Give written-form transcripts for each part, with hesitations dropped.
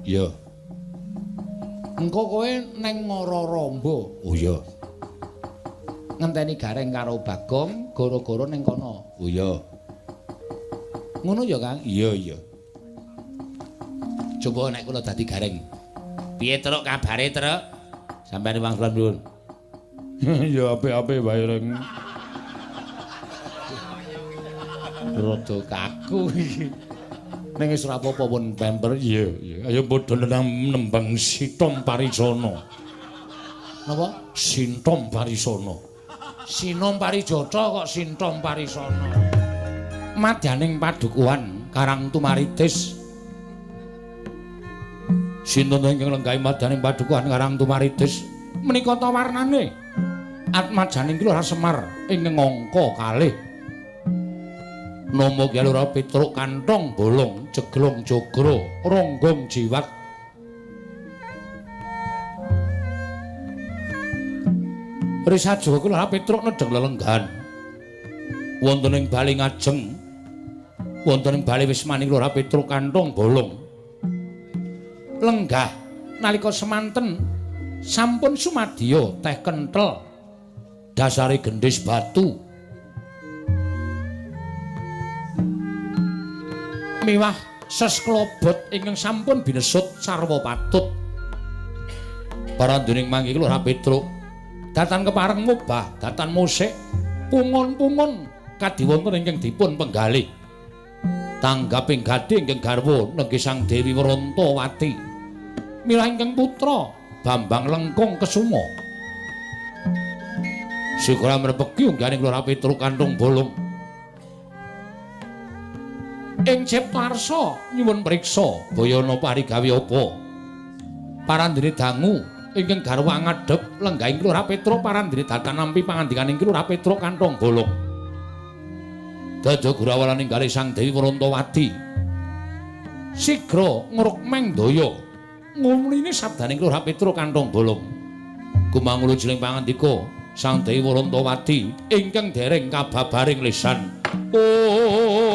Iya. Engko kowe neng Ngororombo. Oh iya. Ngenteni Gareng karo Bagong goro-goro ning kono. Oh iya. Ngono ya, Kang? Iya, iya. Coba nek kula dadi Gareng. Piye truk kabare, Truk? Sampeyan wangsulan nuwun. Ya apik-apik wae, Reng. Rada kaku iki. Ning wis ora apa-apa pun pemper. Iya, iya. Ayo padha nembang Sitom Parisana. Napa? Sintom Parisana. Sinom Parijata kok Sintom Parisana. Madyaning padukuhan Karang Tumaritis. Sinten ingkang lenggahi madyaning padukuhan Karang Tumaritis menika ta warnane atmajaning Lurah Semar ingkang angka kalih. Nama Kyai Lurah Petruk kantong bolong jeglong jogro ronggong jiwat. Risaja Lurah Petruk nedheng lelenggahan wonten ing bali ngajeng, wonten ing bali wismaning Lurah Petruk kantong bolong lenggah nalika semanten sampun sumadya teh kenthel dasare gendhis batu miwah sesklobot ingkang sampun binesut sarwa patut. Paranduning mangke Lurah Petruk datan kepareng mubah datan musik pungun-pungun kadiwonten ingkang dipun penggalih. Tanggaping gadhi ingkang garwa nenggih Sang Dewi Wrontawati milah ingkang putra Bambang Lengkung Kesuma. Sikra mrepegi ungganing Lurah Petruk kanthong bolong. Ing Ciptarsa nyuwun priksa bayana parigawe apa? Parandene dangu ingkang garwa ngadhep lenggahing Lurah Petruk parandene datan nampi pangandikaning Lurah Petruk kanthong bolong. Dada gurawalan inggalih Sang Dewi Wrontawati sigra ngrukmeng daya ngumline sabdaning Lurah Petruk kanthong bolong. Kumangulu jeling pangandika Sang Dewi Wrontawati ingkang dereng kababaring lisan. Oh.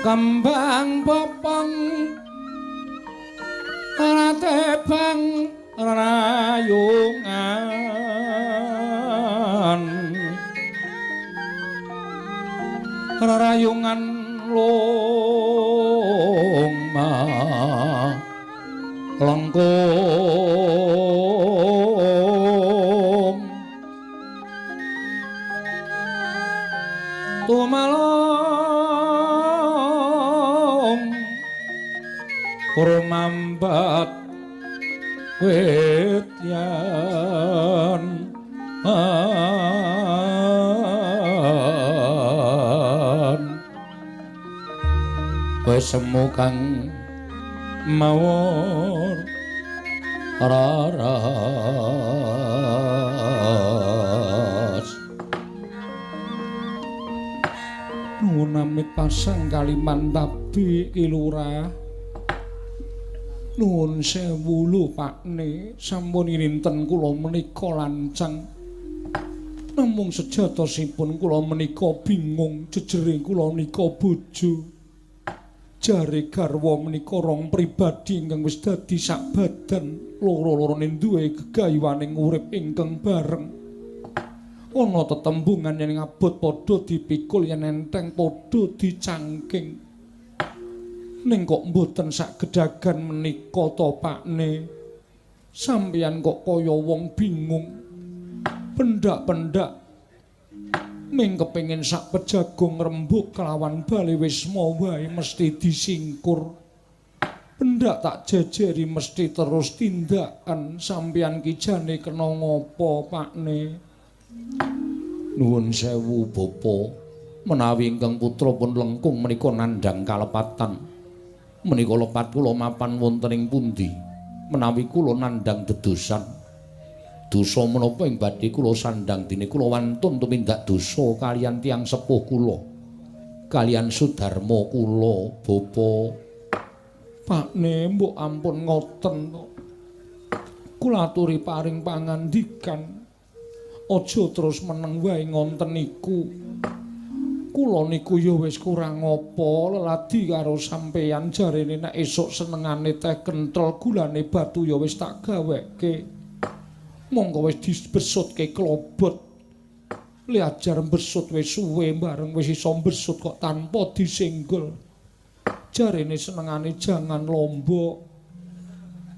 Kembang popong ratebang rayungan, rayungan loma lengkung tumalong rumambat Wit yen wis semu kang mawur raras. Nuwun amit pasang Kalimantabi Ki Lurah. Nuwun sewu lho Pakne, sampun irinten kula menika lancang. Namung sejatosipun kula menika bingung jejere kula menika bojo. Jare garwa menika rong pribadi ingkang wis dadi sak badan, loro-lorone duwe gegayuhaning urip ingkang bareng. Ana tetembungan yen ngabot padha dipikul, yen enteng padha dicangking. Ning kok mboten sak gedagan menika to Pakne. Sampeyan kok kaya wong bingung. Pendak-pendak ming kepengin sak pejago ngrembug kelawan bale wisma wae mesti disingkur. Pendak tak jejeri mesti terus tindakan. Sampeyan ki jane kena ngopo Pakne? Nuwun sewu bapa, menawi ingkang putra pun lengkung menika nandhang kalepatan. Menika lepat kula mapan wonten ing pundi? Menawi kula nandhang dedosan, dosa menapa ing badhe kula sandhang dene kula wantun tumindak dosa kaliyan tiyang sepuh kula, kaliyan sudarma kula bapa. Pakne mbok ampun ngoten to. Kula aturi paring pangandikan. Aja terus meneng wae ngonten niku. Kula niku ya wis kurang apa leladi karo sampeyan, jarene nek esuk senengane teh kenthel gulane batu ya wis tak gaweke. Monggo wis dibesutke klobot. Le ajar besut wis suwe bareng wis iso besut kok tanpa disenggol. Jarene senengane jangan lombok.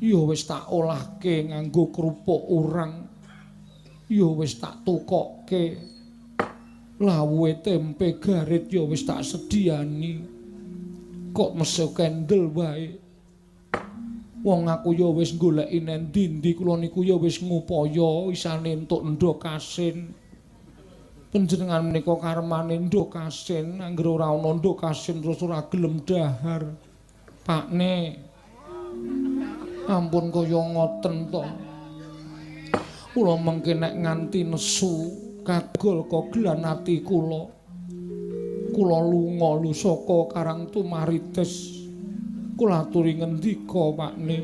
Ya wis tak olahke nganggo kerupuk urang. Ya wis tak tukokke. Lawuhe tempe garit ya wis tak sediani. Kok mesuk kendel wae. Wong aku ya wis goleki nang ndi-ndi, kula niku ya wis ngupaya isane entuk endhog asin. Panjenengan menika karmane endhog asin, anggere ora ana endhog asin terus ora gelem dahar. Pakne, ampun kaya ngoten to. Kula mengke nek nganti nesu kagol kogelan ati kula. Kula lunga lho saka Karang Tumaritis. Kula aturi ngendika Pakne.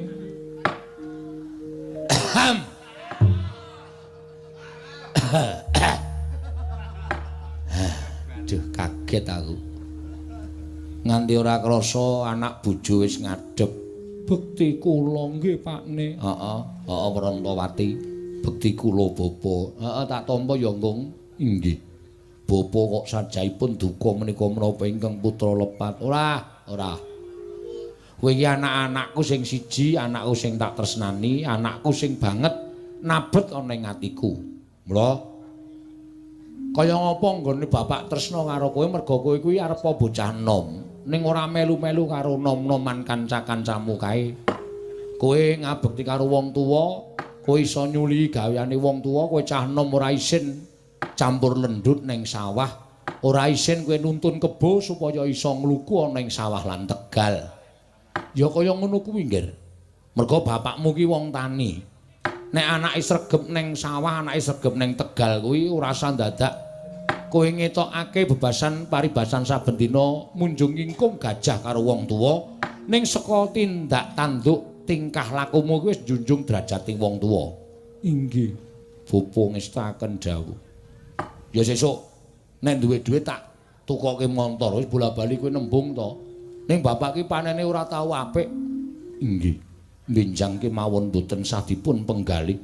Duh, kaget aku. Nganti ora krasa anak bojo wis ngadhep. Bekti kula nggih Pakne. Heeh, heeh Prantawati. Bekti kula bapa. Heeh, tak tampa ya, Nggung. Inggih. Bapa kok sajaipun duka menika menapa ingkang putra lepat. Ora, ora. Kowe iki anak-anakku sing siji, anakku sing tak tresnani, anakku sing banget nabet ana ing atiku. Mula kaya ngapa nggone bapak tresna karo kowe merga kowe kuwi arepa bocah nom, ning ora melu-melu karo nom-noman kanca-kancamu kae. Kowe ngabekti karo wong tuwa, kowe iso nyuli gaweane wong tuwa, kowe cah nom ora isin campur lendut ning sawah, ora isin kowe nuntun kebo supaya iso ngluku ana ing sawah lan tegal. Ya kaya ngono kuwi, Nggir. Merga bapakmu ki wong tani. Nek anake sregep ning sawah, anake sregep ning tegal kuwi ora usah dadak kowe ngetokake bebasan paribasan saben dina munjung ingkung gajah karo wong tuwa, ning saka tindak tanduk tingkah lakumu kuwi wis njunjung derajating wong tuwa. Inggih. Bapa ngestaken dawuh. Ya sesuk nek duwe dhuwit tak tukoke montor, wis bola-bali kowe nembung to. Ning bapak ki panene ora tau apik. Inggih. Benjang kemawon boten sah dipun penggalih.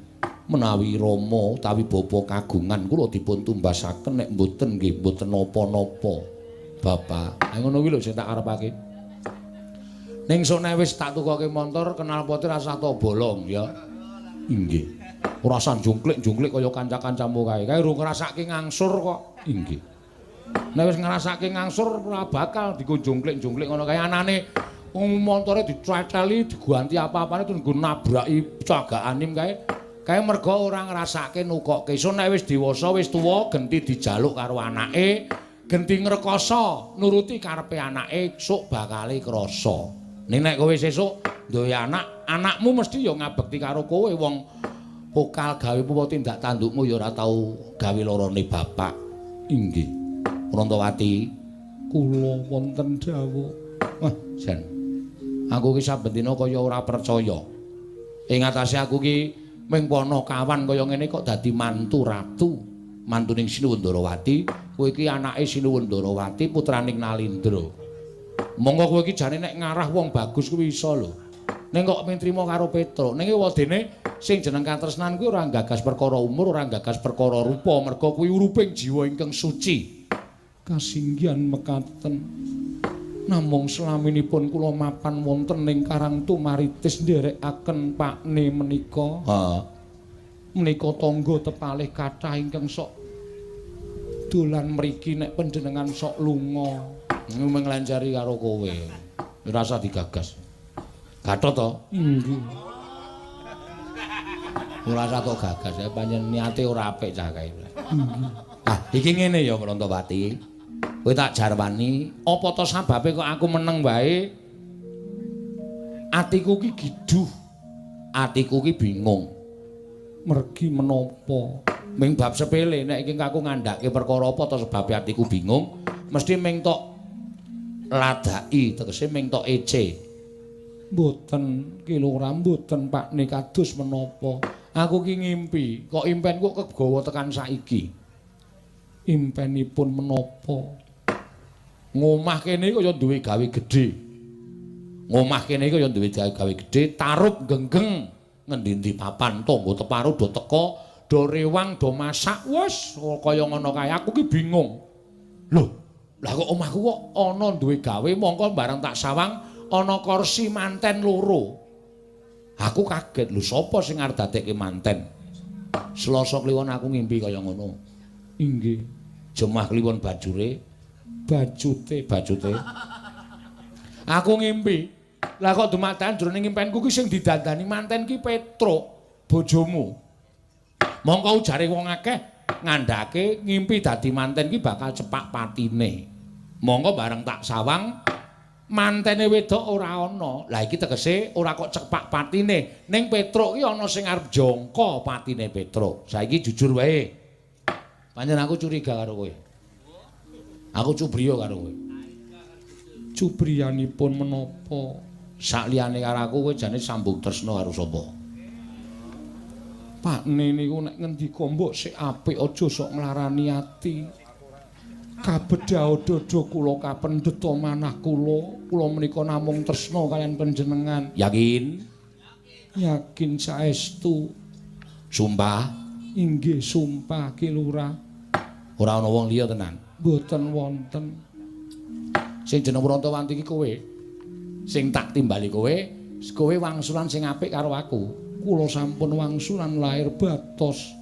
Menawi rama utawi bapa kagungan kula dipun tumbasaken, nek mboten nggih mboten napa-napa. Bapak, ha ngono kuwi lho sing tak arepake. Ning sok nek wis tak tukoke montor knalpote rasah to bolong ya. Inggih. Ora usah jungklik-jungklik kaya kanca-kancamu kae. Kae urung ngrasake ngangsur kok. Inggih. Nek wis ngrasake ngangsur ora bakal digo jungklik-jungklik ngono kae anane. Wong montore diceceli, diganti apa-apane terus nggo nabraki Cagak Anim kae. Kae mergo ora ngrasake nukokke. Iso nek wis dewasa, wis tuwa, genti dijaluk karo anake, genti ngrekoso nuruti karepe anake, sok bakale krasa. Ning nek kowe sesuk duwe anak, anakmu mesti ya ngabekti karo kowe wong pokal gawe apa tindak tandukmu ya ora tau gawe lorone bapak. Inggih. Prantawati, kula wonten dawuh. Wah, jan. Aku ki saben dina kaya ora percaya. Ing atase aku ki ming ponokawan kaya ngene kok dadi mantu ratu. Mantuning Sinuwun Ndarawati, kowe iki anake Sinuwun Ndarawati putraning Nalindra. Monggo kowe iki jane nek ngarah wong bagus kuwi iso lho. Ning kok mung trima karo Petruk. Ning wadene sing jeneng katresnan kuwi ora nggagas perkara umur, ora nggagas perkara rupa, merga kuwi uruping jiwa ingkang suci. Kasinggihan mekaten. Namung selaminipun kula mapan wonten ing Karang Tumaritis nderekaken pakne menika. Heeh. Menika tangga tepalih kathah ingkang sok dolan mriki nek panjenengan sok lunga. Nglenceri karo kowe. Ora usah digagas. Gatot to? Inggih. Ora usah kok gagas, ya pancen niate ora apik cah kae. Inggih. Ah, iki ngene ya Prantawati. Kowe tak jarwani, apa to sababe kok aku meneng wae? Atiku ki giduh. Atiku ki bingung. Mergi menapa? Ming bab sepele nek iki aku ngandhake perkara apa to sebabe atiku bingung, mesti ming tok ladaki, tegese ming tok ece. Mboten Ki Lurah, mboten pakne kados menapa. Aku ki ngimpi, kok impenku kegawa tekan saiki. Impenipun menapa? Ngomah kene kaya duwe gawe gedhe. Ngomah kene kaya duwe gawe gedhe, tarup genggeng ngendi-endi papan tangga teparo do teka, do rewang, do masak, wis kaya ngono kae. Aku ki bingung. Lho, lah kok omahku kok ana duwe gawe mongko bareng tak sawang ana kursi manten loro. Aku kaget, lho sapa sing arep dadekke manten? Selasa kliwon aku ngimpi kaya ngono. Inggih. Jemah kliwon bajure, bajute, bajute. Aku ngimpi. Lah kok dumadakan jroning impenku ki sing didandani manten ki Petruk, bojomu. Mongko ujare wong akeh ngandhake ngimpi dadi manten ki bakal cepak patine. Mongko bareng tak sawang mantene wedok ora ana. Lah iki tegese ora kok cepak patine, ning Petruk ki ana sing arep jangka patine Petruk. Saiki jujur wae. Pancen aku curiga karo kowe. Aku cubriya karo kowe. Cubriyanipun menapa? Sakliyane karo aku kowe jane sambung tresna karo sapa? Pakne niku nek ngendika mbok sik apik aja sok nglarani ati. Kabedhao dada kula kapendheta manah kula, kula menika namung tresna kaliyan panjenengan. Yakin? Yakin saestu. Sumpah? Inggih sumpah Ki Lurah. Ora ana wong liya tenan. Mboten wonten. Sing jeneng Prantawati iki kowe. Sing tak timbali kowe, kowe wangsulan sing apik karo aku. Kula sampun wangsulan lahir batos.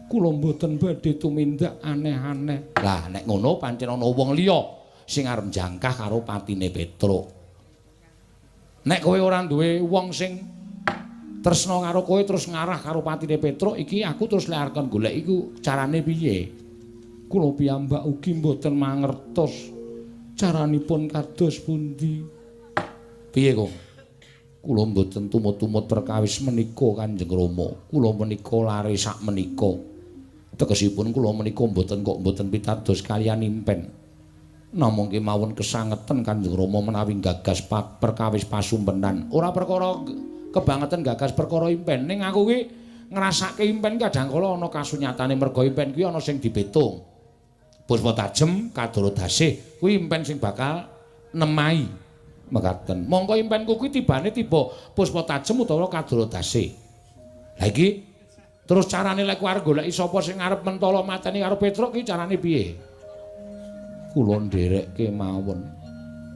Kula mboten badhe tumindak aneh-aneh. Lah nek ngono pancen ana wong liya sing arep jangkah karo patine Petruk. Nek kowe ora duwe wong sing tresna karo kowe terus ngarah karo patine Petruk iki aku terus lek arep golek iku carane piye? Kula piyambak ugi mboten mangertos caranipun kados pundi. Piye kok? Kula mboten tumut-tumut perkawis menika Kanjeng Rama. Kula menika lare sak menika. Tegesipun kula menika mboten kok mboten pitados kaliyan impen. Namung kemawon kesangeten Kanjeng Rama menawi gagas perkawis pasumpenan. Ora perkara kebangetan gagas perkara impen. Ning aku ki ngrasake impen kadang kala ana kasunyatane merga impen kuwi ana sing dipetung. Puspa tajem kadara dasih kuwi impen sing bakal nemahi mekaten. Mongko impenku kuwi tibane tiba puspa tajem utawa kadara dasih. Lah iki terus carane lek arep goleki sapa sing arep mentala mateni karo Petruk ki carane piye? Kula nderekke mawon.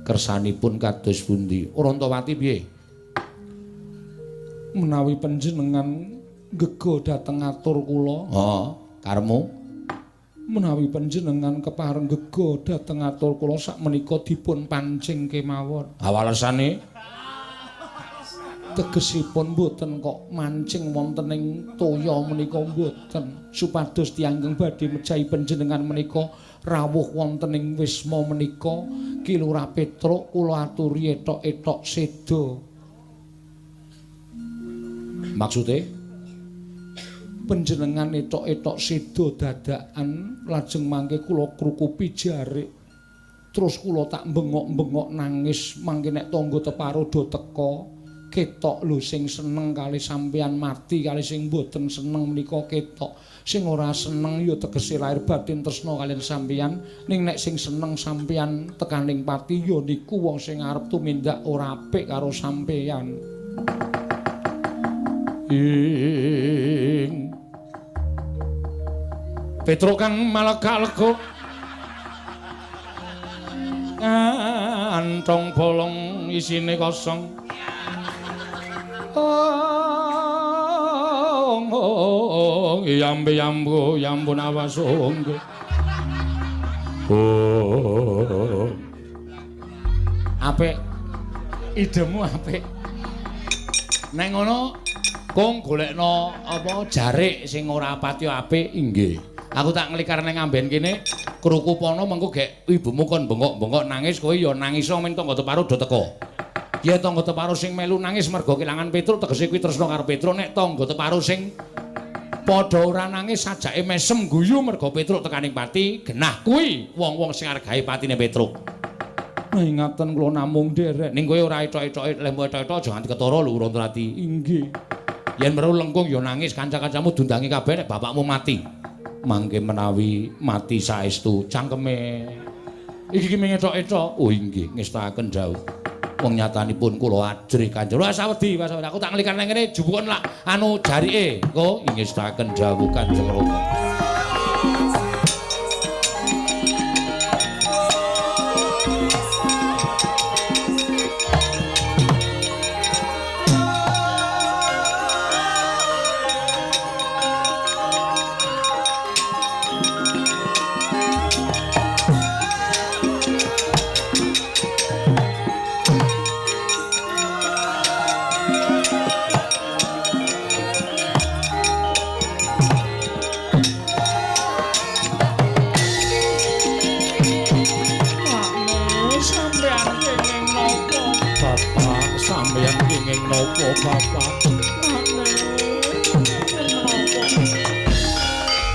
Kersanipun kados pundi? Prantawati piye? Menawi panjenengan ngega dhateng atur kula. Heeh, karepmu? Menawi panjenengan kepareng gega dhateng atur kula sakmenika dipun pancing kemawon. Awalesane tegesipun mboten kok mancing wonten ing toya menika mboten, supados tiyang ingkang badhe mejahi panjenengan menika rawuh wonten ing wisma menika Ki Lurah Petruk kula aturi etok-etok seda. Maksude panjenengan etok-etok seda dadakan lajeng mangke kula krukupi jarik terus kula tak bengok-bengok nangis mangke nek tangga teparo do teka ketok lho sing seneng kali sampeyan mati kali sing mboten seneng menika ketok, sing ora seneng ya tegese lahir batin tresna kaliyan sampeyan, ning nek sing seneng sampeyan tekaning pati ya niku wong sing arep tumindak ora apik karo sampeyan. Ing Petruk kang malega-lega kantong bolong isine kosong. Oh, yambe yambo yambun awas onggo. Oh. Apik. Idemu apik. Nek ngono kong golekno apa jarik sing ora pati apik inggih. Aku tak nglikar ning amben kene krukupono mengko gek ibumu kon bengok-bengok nangis kowe ya nangis men tangga teparo do teko. Ya tangga teparo sing melu nangis mergo kelangan Petruk tegese kuwi tresna karo Petruk, nek tangga teparo sing padha ora nangis sajake mesem guyu mergo Petruk tekaning pati genah kuwi wong-wong sing arep gawe patine Petruk. Nah ingaten kula namung nderek ning kowe ora etok-etoke lehmu etok-etok aja nganti ketara lho Rantrati. Inggih. Yen weruh lengkung ya nangis kanca-kancamu dundangi kabeh nek bapakmu mati. Mangke menawi mati saestu cangkeme. Iki ki mung etok-etok. Oh inggih ngestakaken dawuh. Wong nyatanipun kula ajrih Kanjeng. Wah sawedi, sawedi. Aku tak nglikar nang kene jupukon lak anu jarike. Engko ngestakaken dawuh Kanjeng Rama. Bapak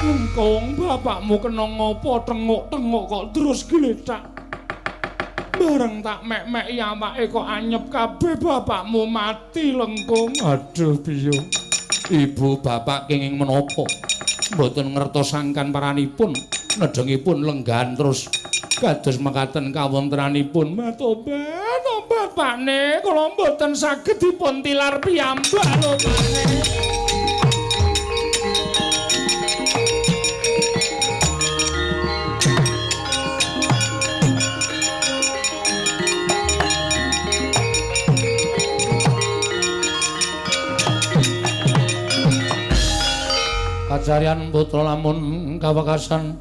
Lengkung bapakmu kena ngopo tenguk-tenguk kok terus gletak. Bareng tak mek-meki awake kok anyep kabeh bapakmu mati Lengkung. Aduh biyo. Ibu bapak kenging menapa? Mboten ngertos sangkan paranipun, nedengipun lenggahan terus kados mekaten kawontenanipun. Tobat, tobat Pakne, kula mboten saged dipun tilar piyambak lho Pakne. Kajarian putra lamun kawekasan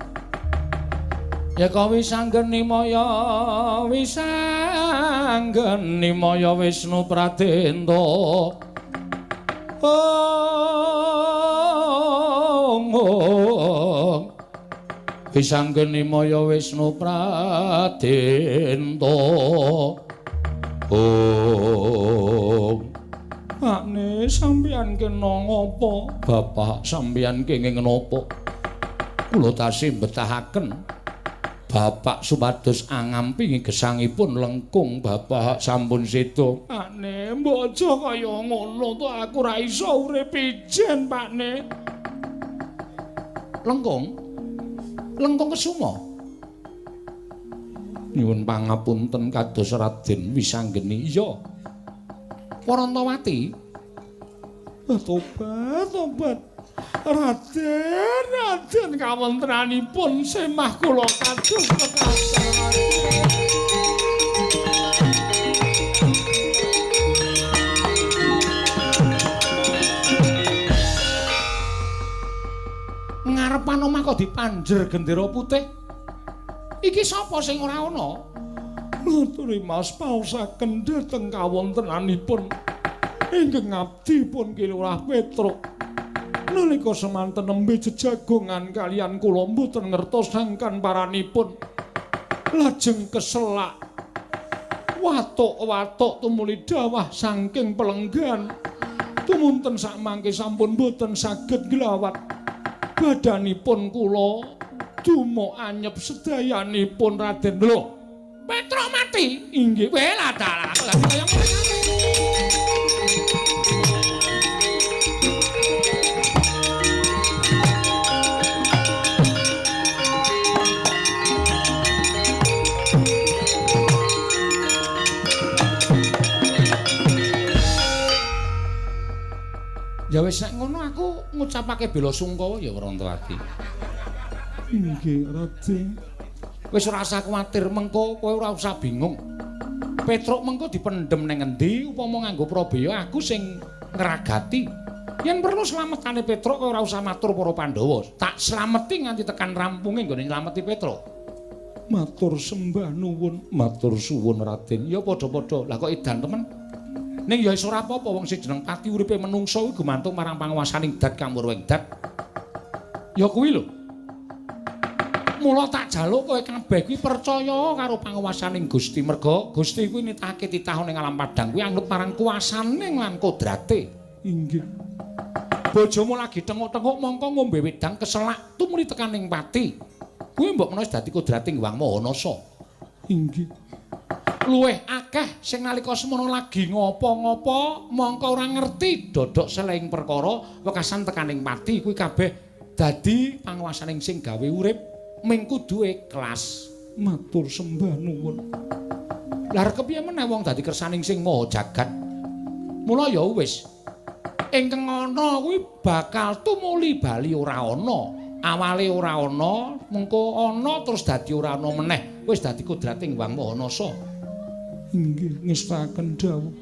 ya wisanggeni maya wisanggeni maya Wisnu Pradenta. Ong wisanggeni maya Wisnu Pradenta. Ong Pakne sampeyan kena ngopo? Bapak sampeyan kenging napa? Kula tasih betahaken Bapak supados angampingi gesangipun lengkung bapak sampun seda. Pakne, mbok aja kaya ngono to, aku ora iso urip ijen, Pakne. Lengkung? Lengkung Kesuma. Nyuwun pangapunten kados Raden Wisanggeni. Iya. Warantawati. Tobat, tobat. Raden, Raden kawontenanipun semah kula kados mekaten. Ngarepan omah kok dipanjer gendera putih. Iki sapa sing ora ana? Nuturi Mas paosaken dhateng kawontenanipun ingkang abdi pun Ki Lurah Petruk. Nalika semanten nembe jejagongan kaliyan kula mboten ngertos sangkan paranipun. Lajeng keselak watuk-watuk tumuli dawah saking pelenggan. Tumunten sakmangke sampun mboten saged nglawat. Badanipun kula dumuk anyep sedayanipun Raden. Lho, Petruk mati? Inggih. Weh lah dalah kaya ngene. Ya wis nek ngono aku ngucapake bela sungkawa ya Wrontowati. Inggih, Raden. Wis ora usah kuwatir mengko kowe ora usah bingung. Petruk mengko dipendhem ning endi upama nganggo prabeya aku sing ngragati. Yen perlu slametane Petruk kowe ora usah matur para Pandhawa. Tak slameti nganti tekan rampunge nggone nylameti Petruk. Matur sembah nuwun, matur suwun Raden. Ya padha-padha. Lah kok edan temen. Ning ya wis ora apa-apa wong sing jeneng pati uripe menungsa kuwi gumantung marang panguwasaning dat kamurwing dat. Ya kuwi lho. Mula tak jaluk kowe kabeh kuwi percaya karo panguwasaning Gusti merga Gusti kuwi nitahake titah ning alam padang kuwi anut marang kuasane lan kodrate. Inggih. Bojomu lagi tengok-tengok mongko ngombe wedang keselak tumuli tekan ning pati. Kuwi mbok menawa dadi kodrating Hyang Maha Nasa. Inggih. Luwih akeh sing nalika semono lagi ngopo-ngopo mongko ora ngerti dodok selehing perkara wekasan tekaning pati kuwi kabeh dadi panguwasaning sing gawe urip ming kudu ikhlas. Matur sembah nuwun. Lah kepiye meneh wong dadi kersaning sing maha jagat. Mula ya wis ingkang ana kuwi bakal tumuli bali ora ana. Awale ora ana, mengko ana terus dadi ora ana meneh. Wis dadi kodrating Hyang Maha Nasa. Inggih, ngestaken dawuh.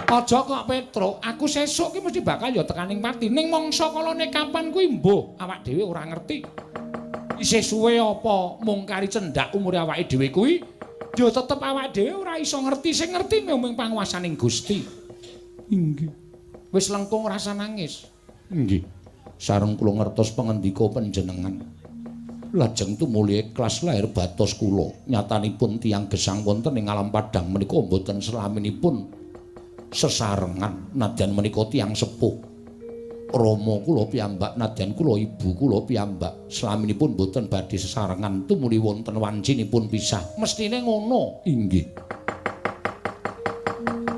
Aja kok Petruk, aku sesuk ki mesti bakal ya tekaning pati. Ning mangsa kalane kapan kuwi mbuh, awak dhewe ora ngerti. Isih suwe apa mung kari cendhak umure awake dhewe kuwi, ya tetep awake dhewe ora iso ngerti. Sing ngerti mung panguwasaning Gusti. Inggih. Wis lengkung rasa nangis. Inggih. Sareng kula ngertos pangendika panjenengan. Lajeng tumuli ikhlas lahir batos kula. Nyatanipun tiyang gesang wonten ing alam padang menika mboten selaminipun sesarengan nadyan menika tiyang sepuh. Rama kula piyambak nadyan kula ibu kula piyambak selaminipun mboten badhe sesarengan tumuli wonten wancinipun pisah. Mestine ngono. Inggih.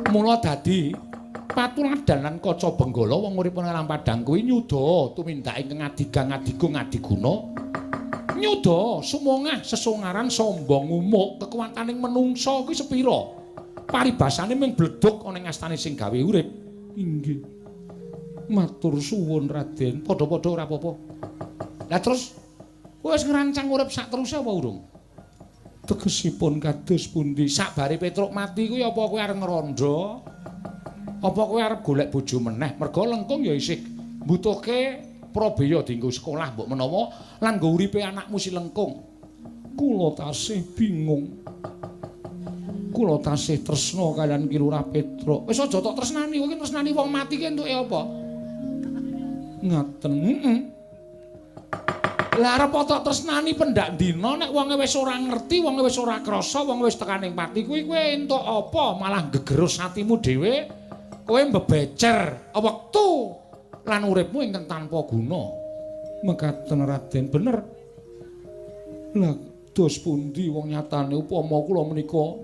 Mula dadi patuladan lan kaca benggala wong urip ing alam padang kuwi nyuda tumindak ingkang adigang adigung adiguna. Nyuda sumongah sesongaran sombong umuk kekuwataning menungsa kuwi sepira. Paribasane mung bledhug ana ing astane sing gawe urip. Inggih. Matur suwun Raden. Padha-padha ora apa-apa. Lah terus kowe wis ngrancang urip sak teruse apa urung? Tegesipun kados pundi? Sakbare Petruk mati kuwi apa kowe arep ngrondo? Apa kowe arep golek bojo meneh? Merga lengkung ya isih mbutuhke prabeya dienggo sekolah mbok menawa lan nggo uripe anakmu si lengkung. Kula tasih bingung. Kula tasih tresna kaliyan Ki Lurah Petruk. Wis aja tok tresnani, kowe iki tresnani wong mati ki entuke apa? Ngaten. Heeh. Lah arep tok tresnani pendak dina nek wonge wis ora ngerti, wonge wis ora krasa, wonge wis tekaning pati kuwi kowe entuk apa? Malah gegerus atimu dhewe. Kowe mbebecer wektu lan uripmu ingkang tanpa guna. Mekaten Raden, bener. Lah dos pundi wong nyatane upama kula menika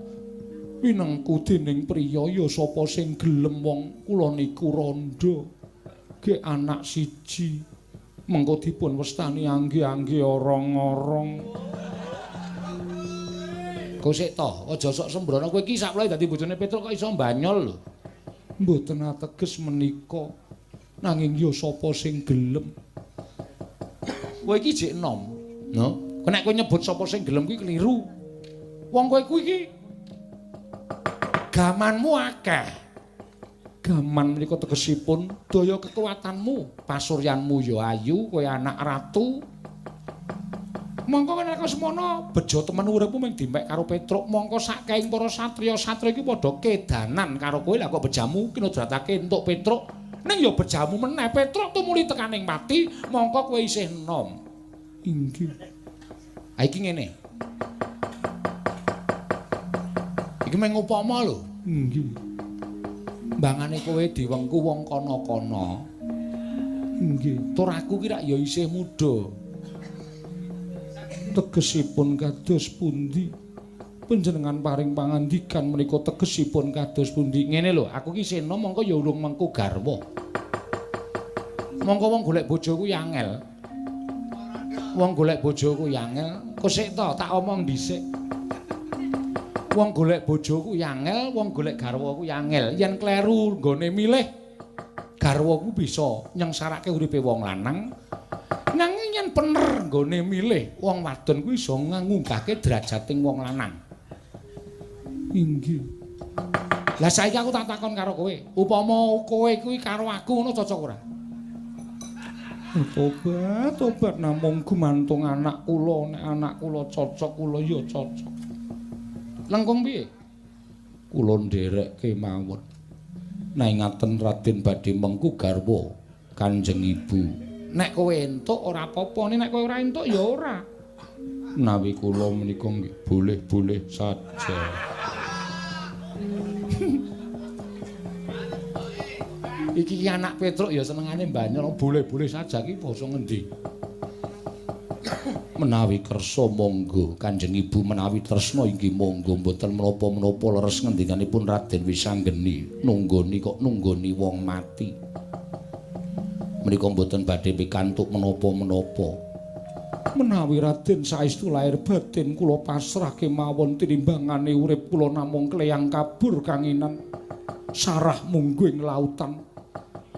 pinengku dening priya ya sapa sing gelem wong kula niku randha. Ge anak siji mengko dipun westani angge-angge orong-orong. Kosek to, aja sok sembrono kowe iki sakwlae dadi bojone Petruk kok iso mbanyol lho. Mboten ateges menika. Nanging ya sapa sing gelem? Kowe iki jek enom. No. Nek kowe nyebut sapa sing gelem kuwi keliru. Wong kowe kuwi iki gamanmu akeh. Gaman menika tegesipun daya kekuatanmu, pasuryanmu ya ayu, kowe anak ratu. Mongko nek semono bejo temen uripmu mung dimpek karo Petruk, mongko saking para satriya-satriya iki padha kedanan karo kowe. Lah kok bejamu kinodratake entuk Petruk, ning ya bejamu meneh Petruk tumuli tekaning pati, mongko kowe isih enom. Inggih. Ha iki ngene. Iki mung upama lho. Inggih. Mbangane kowe diwengku wong kono-kono. Inggih. Tur aku ki rak ya isih muda. Tegesipun kados pundi? Panjenengan paring pangandikan menika tegesipun kados pundi? Ngene lho, aku ki isih enom mongko ya urung mengku garwa. Mongko wong golek bojo ku ya angel. Wong golek bojo ku ya angel. Kok sik to, tak omong dhisik. Wong golek bojo ku ya angel, wong golek garwa ku ya angel. Yen kleru nggone milih garwa ku bisa nyengsarake uripe wong lanang. Nanging yen bener nggone milih wong wadon kuwi iso ngunggahke derajating wong lanang. Inggih. Lah saiki aku tak takon karo kowe, upama kowe kuwi karo aku ngono cocok ora? Tobat, tobat namung gumantung anak kula, nek anak kula cocok kula ya cocok. Lengkung piye? Kula nderek kemawon. Nek ngaten Raden badhe mengku garwa Kanjeng Ibu. Nek kowe entuk ora apa-apa, nek kowe ora entuk ya ora. Menawi kula menika nggih boleh-boleh saja. Iki ki anak Petruk ya senengane mbanyol, boleh-boleh saja ki basa ngendi? Menawi kersa monggo Kanjeng Ibu, menawi tresna inggih monggo, mboten menapa-menapa leres ngendikanipun Raden Wisanggeni. Nunggoni kok nunggoni wong mati. Menika mboten badhe pikantuk menapa-menapa. Menawi Raden saestu lair batin kula pasrah kemawon tinimbangane urip kula namung kleyang kabur kanginan sarah mungguh ing lautan.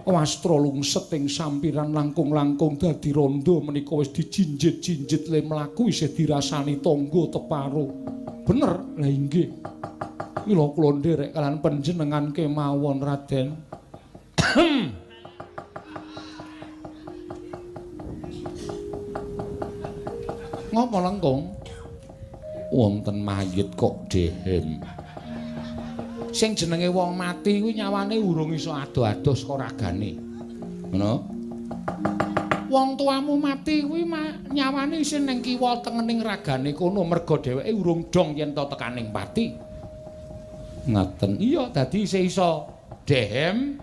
Wastra lungset ing sampiran langkung-langkung dadi rondo menika wis dijinjit-jinjit le mlaku isih dirasani tangga teparo. Bener? Lah inggih. Mila kula nderek kalian panjenengan kemawon Raden. Ngopo lengkung? Wonten mayit kok dehem. Sing jenenge wong mati kuwi nyawane urung iso ado-ado saka ragane. Ngono? Wong tuamu mati kuwi nyawane isih ning kiwa tengening ragane kono merga dheweke urung dong yen to tekaning pati. Ngaten. Iya, dadi isih iso dehem,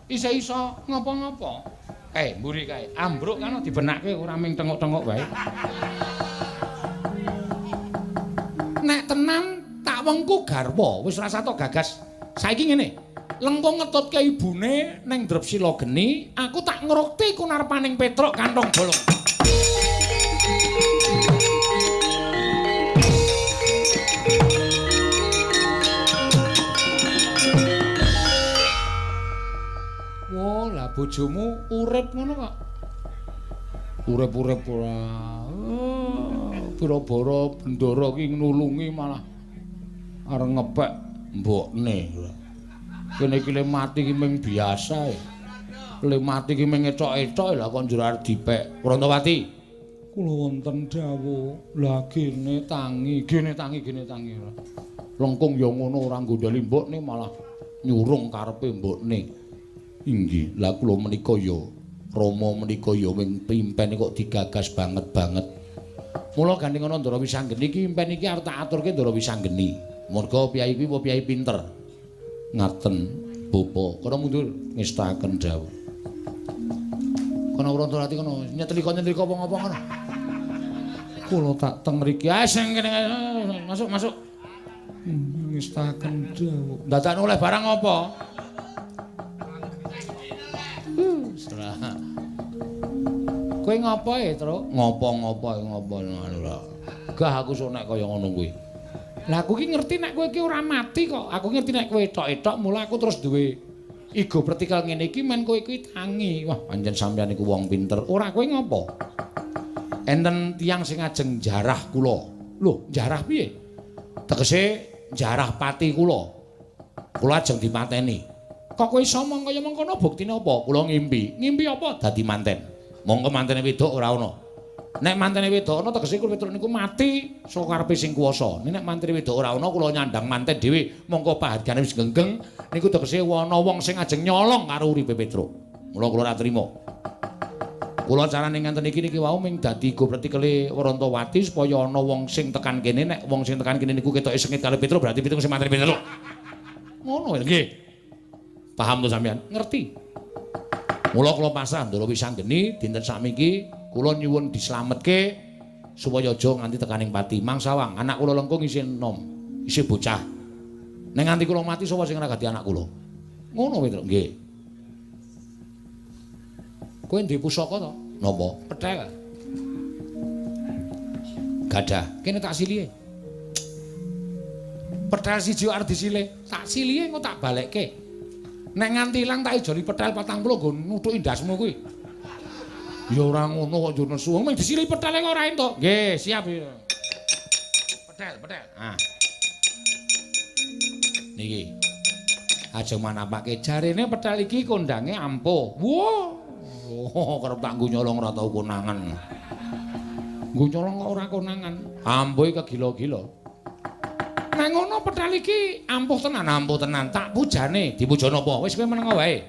isih iso ngopo-ngopo. Kae mburi kae, ambruk kan dibenakke ora ming tengok-tengok wae. Nek tenan tak wengku garwa, wis rasa tok gagas. Saiki ngene, lengkung ngetutke ibune ning Drepsila geni, aku tak ngrukti kunarpaning Petruk kantong bolong. Wah, lah bojomu urip ngono kok. Urip-urip ora. Pira-bara bendara ki nulungi malah arep ngepek mbokne. Kene iki le mati ki ming biasa e. Le mati ki ming ethok-ethok lah kok njur arep dipek. Prantawati. Kula wonten dawuh. Lah gene tangi, gene tangi, gene tangi. Lengkung ya ngono ora nggondheli mbokne malah nyurung karepe mbokne. Inggih, lah kula menika ya Rama menika ya wing pimpene kok digagas banget-banget. Mula gandeng ana Ndara Wisanggeni iki impen iki arep tak aturke Ndara Wisanggeni. Merga piyai kuwi piyai pinter. Ngaten, Bapa. Kono mundur ngestaken dawuh. Kono Prantawati kono nyetlika-nyetlika apa-apa kono. Kula tak teng mriki. Ah sing kene masuk masuk. Ngestaken dawuh. Dadakno oleh barang apa? Serah. Kowe ngopo e, Truk? Ngopo-ngopo ngopo ngono. Gah aku sok nek kaya ngono kuwi. Lah aku ki ngerti nek kowe iki ora mati kok. Aku ngerti nek kowe etok-etok mula aku terus duwe igo pertikal ngene iki men kowe iki tangi. Wah, pancen sampeyan iku wong pinter. Ora kowe ngopo? Enten tiyang sing ajeng jarah kula. Lho, jarah piye? Tegese jarah pati kula. Kula ajeng dipateni. Kok kowe iso omong kaya mengkono buktine apa? Kula ngimpi. Ngimpi apa? Dadi manten. Monggo mantene wedok ora ana. Nek mantene wedok ana tegese kula Petruk niku mati saka karepe sing kuwasa. Nek mantene wedok ora ana kula nyandang manten dhewe, monggo pahargane wis genggeng niku tegese ana wong sing ajeng nyolong karo uripe Petruk. Mula kula ora trima. Kula carane ngenten iki niki wau ming dadi gopretikele Warantawati supaya ana wong sing tekan kene, nek wong sing tekan kene niku ketoke sengit karo Petruk berarti Petruk sing mateni Petruk. Ngono nggih. Paham to sampean? Ngerti. Mula kula pasrah Ndara Wisanggeni dinten sakmiki kula nyuwun dislametke supaya aja nganti tekaning pati. Mangsawang anak kula lengkung isih enom, isih bocah. Nek nganti kula mati sapa sing ngragati anak kula? Ngono Petruk nggih. Kowe duwe pusaka to? Napa? Petel. Gadah. Kene tak silihe. Petel siji arep disilih. Tak silihe engko tak balekke. Nek nganti ilang tak ijoli petel 40 nggo nuthuki ndasmu kuwi. Ya ora ngono kok yo nesu. Mung disilihi petele kok ora entuk. Nggih, siap. Petel, petel. Ah. Niki. Ajeng manapake jarene petel iki kondange ampuh. Wah. Oh, kerep tak nggo nyolong ora tau konangan. Nggo nyolong kok ora konangan. Ampuhe kegila-gila. Nek ngono petel iki ampuh tenan, ampuh tenan. Tak pujane, dipuja napa? Wis kowe meneng wae.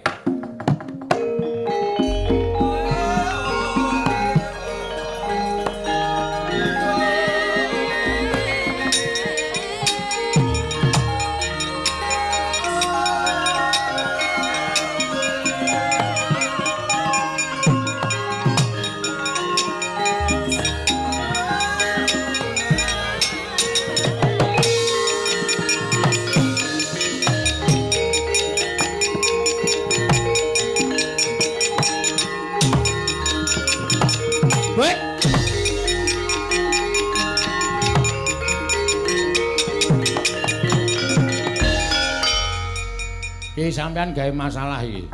Iki sampean gawe masalah iki.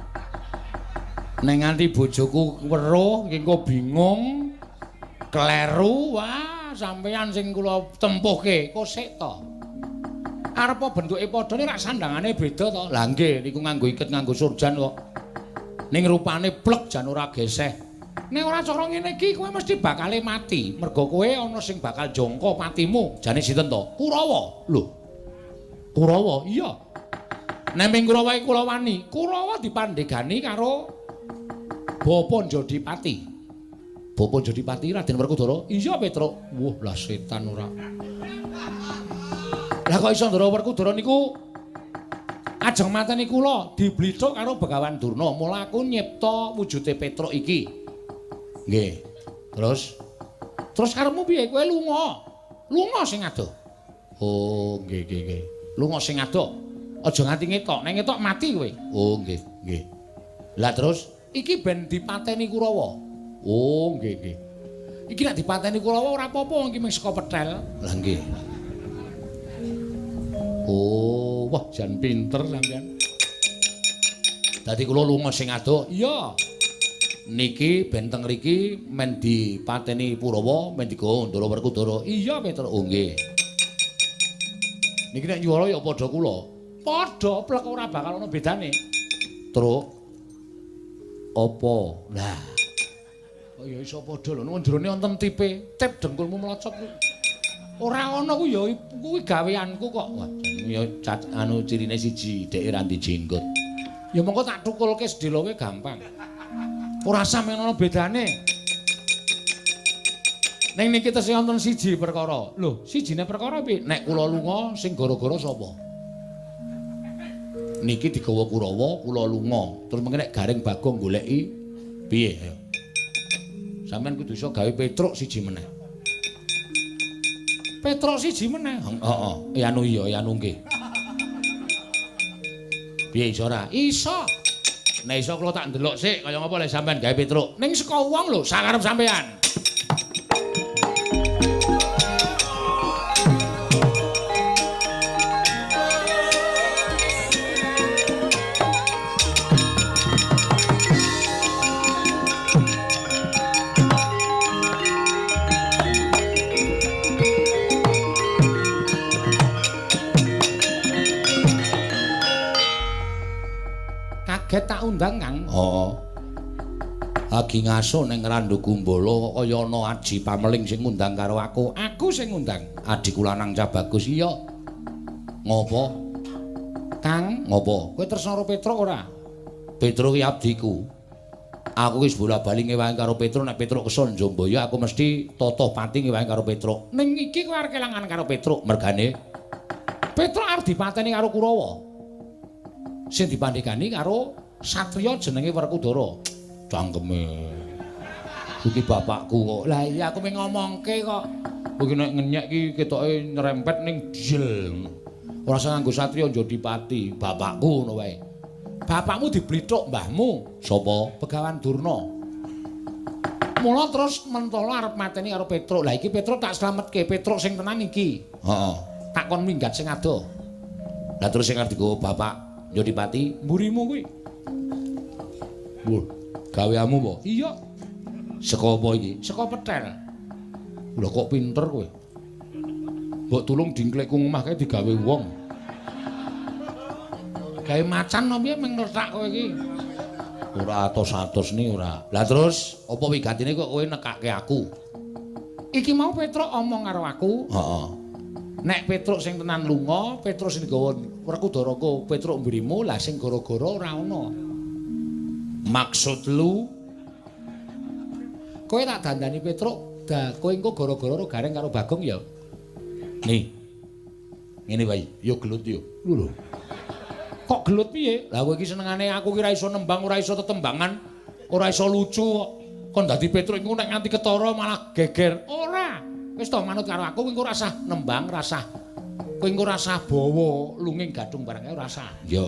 Nek nganti bojoku weruh iki engko bingung, kleru, wah sampean sing kula tempuhke kok sik to. Arep bentuke padha nek rak sandangane beda to. Lah nggih niku nganggo iket nganggo surjan kok. Ning rupane plek jan ora geseh. Nek ora cara ngene iki kowe mesti bakale mati. Mergo kowe ana sing bakal jangka patimu. Jane sinten to? Kurawa. Lho. Kurawa? Iya. Nek ming Kurawa iki kula wani, Kurawa dipandhegani karo Bapa Jodipati. Bapa Jodipati Raden Werkudara? Iya, Petruk. Wah, lah setan ora. Lah kok iso Ndara Werkudara niku ajeng mateni kula diblithuk karo Begawan Durna. Mula aku nyipta wujude Petruk iki. Nggih. Terus terus karepmu piye? Kowe lunga. Lunga sing adoh. Oh, nggih nggih nggih. Lunga sing adoh. Aja nganti ngetok, nek ngetok mati kowe. Oh, nggih, nggih. Lah terus iki ben dipateni Kurawa. Oh, nggih, nggih. Iki nek dipateni Kurawa ora apa-apa, iki mung saka petel. Lah nggih. Oh, wah jan pinter sampean. Dadi kula lunga sing adoh. Iya. Niki ben teng mriki men dipateni Kurawa, men digawa Ndara Werkudara. Iya, Petruk. Oh, nggih. Niki nek nyuwara ya padha kula. Padha plek ora bakal ana bedane. Truk apa? Lah. Kok ya iso padha lho, nang jerone wonten tipe, tip dengkulmu mlocot kuwi. Ora ana kuwi ya kuwi gaweanku kok. Wah, ya anu cirine siji, dheke ra ndek jenggot. Ya mongko tak thukulke sedeloke gampang. Ora sampe ana bedane. Ning niki tesih wonten siji perkara. Lho, sijine perkara piye? Nek kula lunga sing gara-gara sapa? Niki digawa Kurawa, kula lunga. Terus mengke nek Gareng Bagong goleki piye ayo. Sampeyan kudu iso gawe Petruk siji meneh. Petruk siji meneh. Heeh, ya anu iya, ya anu nggih. Piye iso ora? Iso. Nek iso kula tak ndelok sik kaya ngapa lek sampeyan gawe Petruk. Ning saka wong lho, sakarep sampeyan. Kaget tak undang, Kang. Heeh. Lagi ngaso ning Randu Gumbala kaya ana aji pameling sing ngundang karo aku. Aku sing ngundang. Adhiku lanang Cah Bagus. Iya. Ngopo? Kang, ngopo? Kowe tresna karo Petruk ora? Petruk ki abdiku. Aku wis bola-bali ngewangi karo Petruk, nek Petruk keson Jombaya aku mesti totoh pati ngewangi karo Petruk. Ning iki kowe arep kelangan karo Petruk, mergane Petruk arep dipateni karo Kurawa. Sing dipandhegani karo satriya jenenge Werkudara. Cangkeme. Iki bapakku kok. Lah iya aku mung ngomongke kok. Kowe nek ngenyek iki ketoke nyerempet ning jel. Ora usah nganggo satriya Jodipati, bapakku ngono wae. Bapakmu diblithuk mbahmu. Sapa? Begawan Durna. Mula terus mentala arep mateni karo Petruk. Lah iki Petruk tak slametke, Petruk sing tenan iki. Heeh. Tak kon minggat sing adoh. Lah terus sing arep digowo bapak Jodipati, mburimu kuwi. Wuh, gaweamu apa? Iya. Saka apa iki? Saka petel. Lho kok pinter kowe? Mbok tulung dingklekku ngomah kae digawe wong. Gawe macan apa piye mung ngletak kowe iki? Ora atos-atos ni ora. Lah terus apa wigatine kok kowe nekake aku? Iki mau Petruk omong karo aku. Heeh. Nek Petruk sing tenan lunga, Petruk sing digawa Werkudara ko Petruk mburimu, lah sing gara-gara ora ana. Maksud lu kowe tak dandani Petruk, da kowe engko gara-gara ro Gareng karo Bagong ya. Nih. Ngene wae, yo gelut yo. Lho. Kok gelut piye? Lah kowe iki senengane aku ki ora iso nembang, ora iso tetembangan, ora iso lucu kok. Kon dadi Petruk iku nek nganti ketara malah geger. Ora. Wis to manut karo aku kowe engko ora usah nembang, ora usah. Kowe engko ora usah bawa lunging gadung barang kae ora usah. Iya.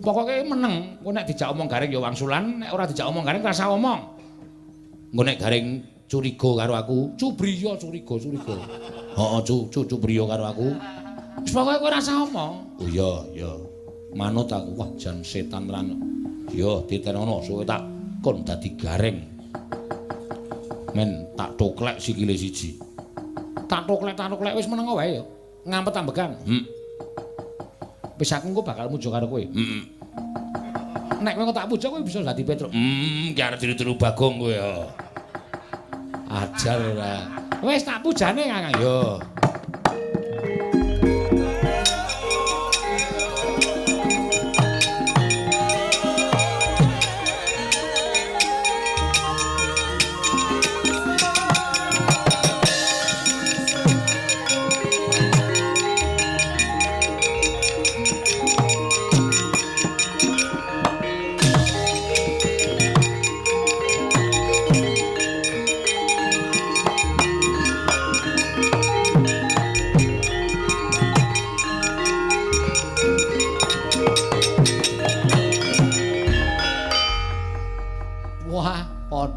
Pokoke meneng, kowe nek dijak omong Gareng ya wangsulan, nek ora dijak omong Gareng ora usah omong. Engko nek Gareng curiga karo aku, cubriya curiga, curiga. Heeh, cubriya karo aku. Wis pokoke kowe ora usah omong. Oh iya, iya. Manut aku, wah jan setan tenan. Ya ditenono suwe tak kon dadi Gareng. Men tak toklek sikile siji. Tak toklek wis meneng wae ya. Ngampet ambekan. Wis aku engko bakal muja karo kowe. Heeh. Nek kowe tak puja kowe bisa dadi Petruk. Ki arep tiru-tiru Bagong kowe ya. Ajar ora. Wis tak pujane Kakang. Yo.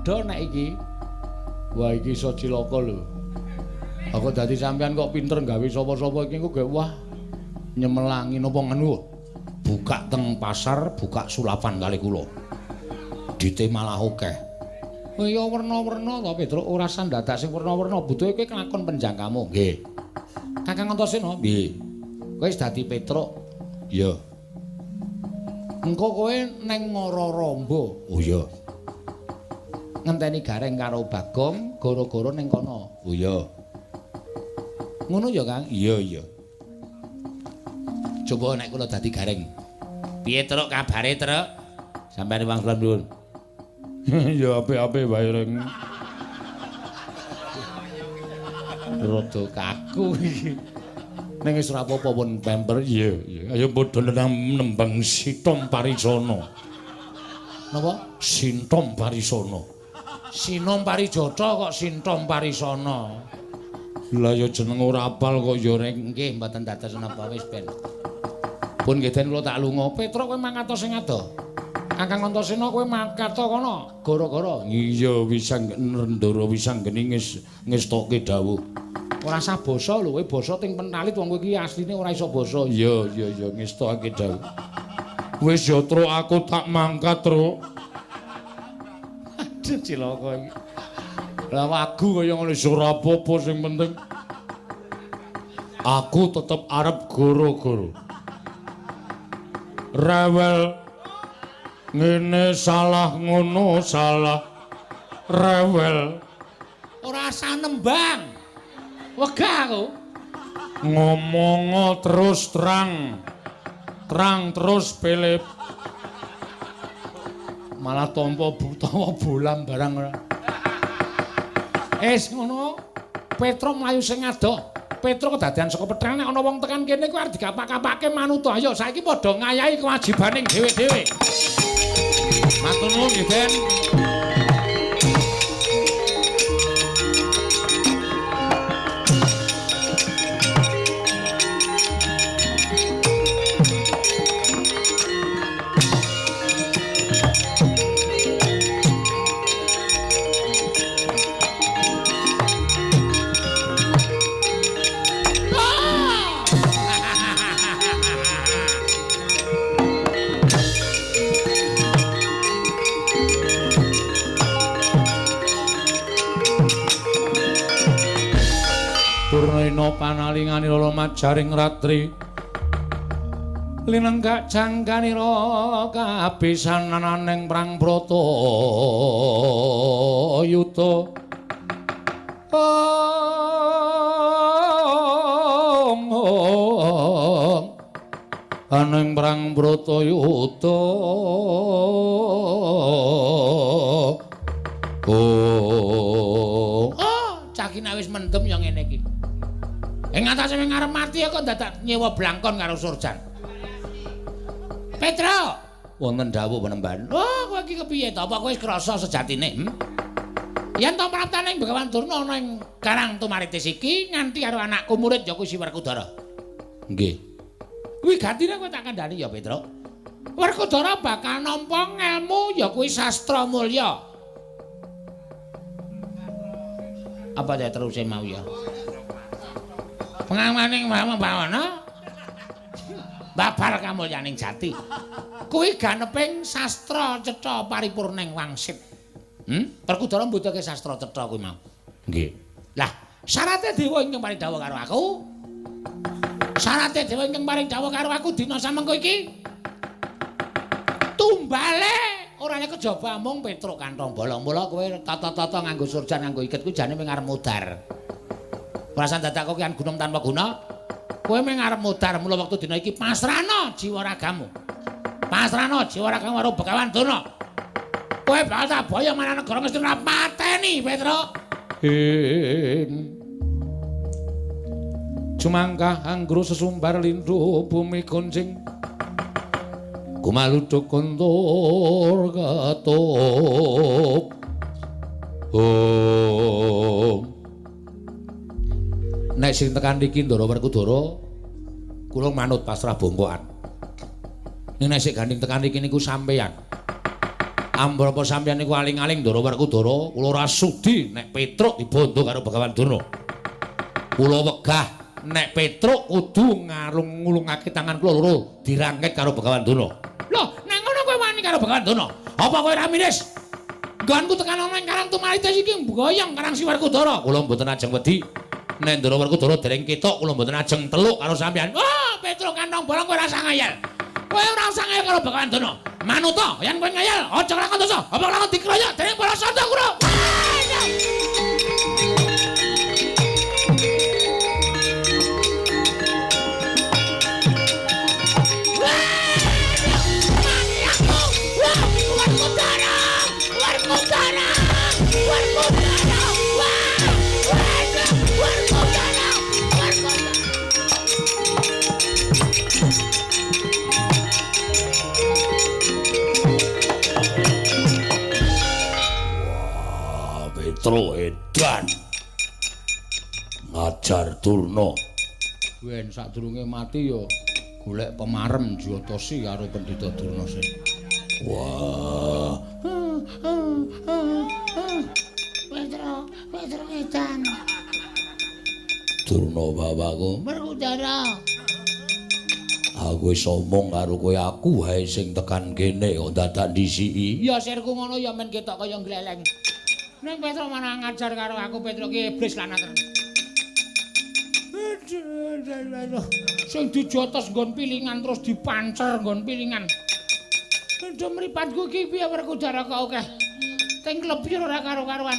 Nek iki. Wah iki iso cilaka lho. Aku dadi sampean kok pinter gawe sapa-sapa iki engko wah nyemelangi napa ngene. Buka teng pasar, buka sulapan kali kula. Dite malah akeh. Oh iya werna-werna to Petruk, ora usah ndadak sing werna-werna, butuhe kowe kelakon penjangkamu. Nggih. Kakang Antasena, nggih. Kowe wis dadi Petruk. Iya. Engko kowe neng Ngororombo. Oh iya. Ngenteni Gareng karo Bagong, gara-gara ning kono. Oh iya. Ngono ya, Kang? Iya, iya. Coba nek kula dadi Gareng. Piye, Truk, kabare, Truk? Sampeyan wangsulan nuwun. Ya apik-apik wae, Reng. Rada kaku iki. Ning wis ora apa-apa pun pemper. Iya, iya. Ayo padha nembang Sitom Parisana. Napa? Sintom Parisana. Sinom Parijata kok Sintom Parisana. Lah ya jeneng ora apal kok ya Reng. Nggih mboten dados napa wis ben. Pun nggih den kula tak lunga. Petruk kowe mangkat sing ado. Kakang Antasena kowe mangkat kono gara-gara. Iya Wisanggeni Wisanggeni ngestokke dawuh. Ora usah basa lho, kowe basa ting pentalit wong kowe iki asline ora iso basa. Iya iya iya ngestokake dawuh. Wis ya Truk aku tak mangkat, Truk. Aduh cilaka iki. Lah wagu kaya ngono ora apa-apa sing penting aku tetep arep goro-goro. Rewel. Ngene salah ngono salah rewel. Ora usah nembang. Wegah aku. Ngomongo terus terang. Terang terus pilip. Malah tampa utawa bolam barang ora. Es ngono. Petro mlayu sing adoh. Petro kedadean saka petrang nek ana wong tekan kene kuwi arep dikapak-kapake manut. Ayo saiki padha ngayahi kewajibane dhewe-dhewe. Matur nuwun nggih, Den. Durna panalinganira majaring ratri linenggak jangkanira kabisanananing prang brata yuta. Aning prang brata yuta. Oh, cah iki nek wis mendem ya ngene iki. Ing atase wing arep mati kok dadak nyewa blangkon karo Surjan. Petro, wonten dawuh penemban. Oh, kowe iki kepiye to? Apa kowe wis krasa sejatine? Yen to praptaning Begawan Durna ana ing Karang Tumaritis iki nganti karo anakku murid ya kuwi si Werkudara. Nggih. Kuwi gantine kowe tak kandhani ya, Petro. Werkudara bakal nampa ngelmu ya kuwi sastra mulya. Apa ya teruse mau ya? Pengamaning Bawana babar kamulyaning jati. Kuwi ganeping sastra cetha paripurning wangsit. Werkudara mbutuhke sastra cetha kuwi mau. Nggih. Lah, syarate dewa ingkang paring dawuh karo aku. Syarate dewa ingkang paring dawuh karo aku dina samengko iki. Tumbale ora nek kejaba mung Petruk kantong bolong. Mula kowe tata-tata nganggo surjan nganggo iket kuwi jane mung arep mudhar. Perasaan dadak kok kian gunung tanpa guna. Kowe mung arep mudhar mula wektu dina iki pasrana jiwa ragamu. Pasrana jiwa ragamu karo Begawan Durna. Kowe bakal tak boyong marang negara Ngastina pateni, Petruk. Jumangkah anggru sesumbar lindu bumi gonjing. Gumaluduk kontur ketup. Oh. Nek sing tekan iki Ndara Werkudara kula manut pasrah bongkokan. Ning nek sing gandeng tekan iki niku sampeyan. Ambrapa sampeyan niku aling-aling Ndara Werkudara, kula ora sudi nek Petruk dibondo karo Begawan Durna. Kula wegah nek Petruk kudu ngarung-ngulungake tangan kula loro dirangket karo Begawan Durna. Lho, nek ngono kowe wani karo Begawan Durna? Apa kowe ora miris? Nggonku tekan ana ing Karang Tumaritis iki mboyong Karang Si Werkudara. Kula mboten ajeng wedi. Nek Ndara Werkudara dereng ketok kula mboten ajeng teluk karo sampeyan. Wah, Petruk kantong bolong kowe ora usah ngayal. Kowe ora usah ngayal karo Begawan Durna. Manuta, yen kowe ngayal aja lakon dosa. Apa lakon dikroyok dening para santa kura. Petro edan ngajar Durna. Ben sadurunge mati ya golek pemarem Jyotasi karo Pendhita Durna sing. Wah. Petro, Petro edan. Durna bapakku. Werkudara. Aku wis omong karo kowe, aku wae sing tekan kene kok dadak ndisiki. Ya sirku ngono ya men ketok kaya gleleng. Ning Petro mana ngajar karo aku, Petro ki iblis lanang tenan. Sing dijotos nggon pilingan terus dipancer nggon pilingan. Aduh mripatku iki piye Werkudara kok akeh. Teng klebir ora karo-karuan.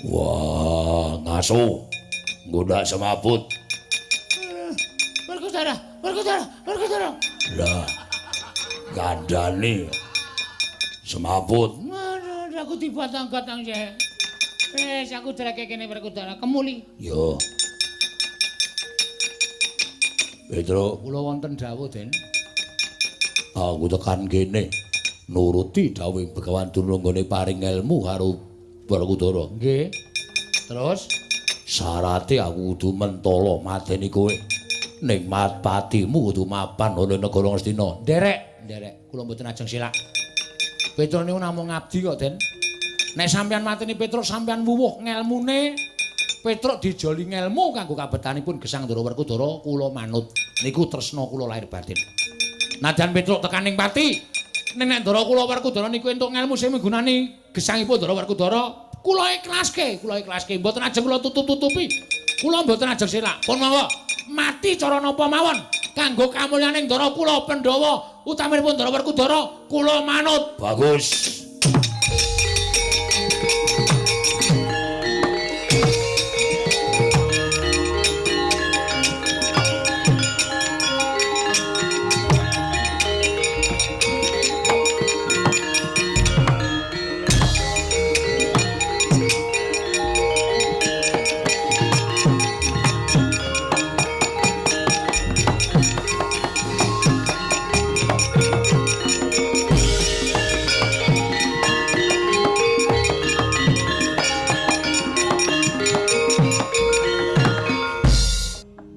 Wah, ngaso. Nggodak semaput. Werkudara, Werkudara, Werkudara. Lah. Kandhane semaput. Waduh, aku dibatang-batang sih. Wis aku dreke kene Werkudara kemuli. Yo. Petro, kula wonten dawuh, Den. Aku tekan kene nuruti dawuh Begawan Durna nggone paring ilmu karo Werkudara. Nggih. Terus syarate aku kudu mentala mateni kowe. Ning patimu kudu mapan ana negara Ngastina. Nderek, nderek. Kula mboten ajeng silak. Petro niku namung ngabdi kok, Den. Nek sampeyan mateni Petruk sampeyan wuwuh ngelmune. Petruk dijoli ngelmu kanggo kabetanipun gesang Ndara Werkudara kula manut. Niku tresna kula lahir batin. Najan Petruk tekan ning pati, nek Ndara kula Werkudara niku entuk ngelmu sing migunani gesangipun Ndara Werkudara, kula ikhlaske, kula ikhlaske. Mboten ajeng kula tutup-tutupi. Kula mboten ajeng selak. Pun monggo mati cara napa mawon kanggo kamulyaning Ndara kula Pandhawa utaminipun Ndara Werkudara, kula manut. Bagus.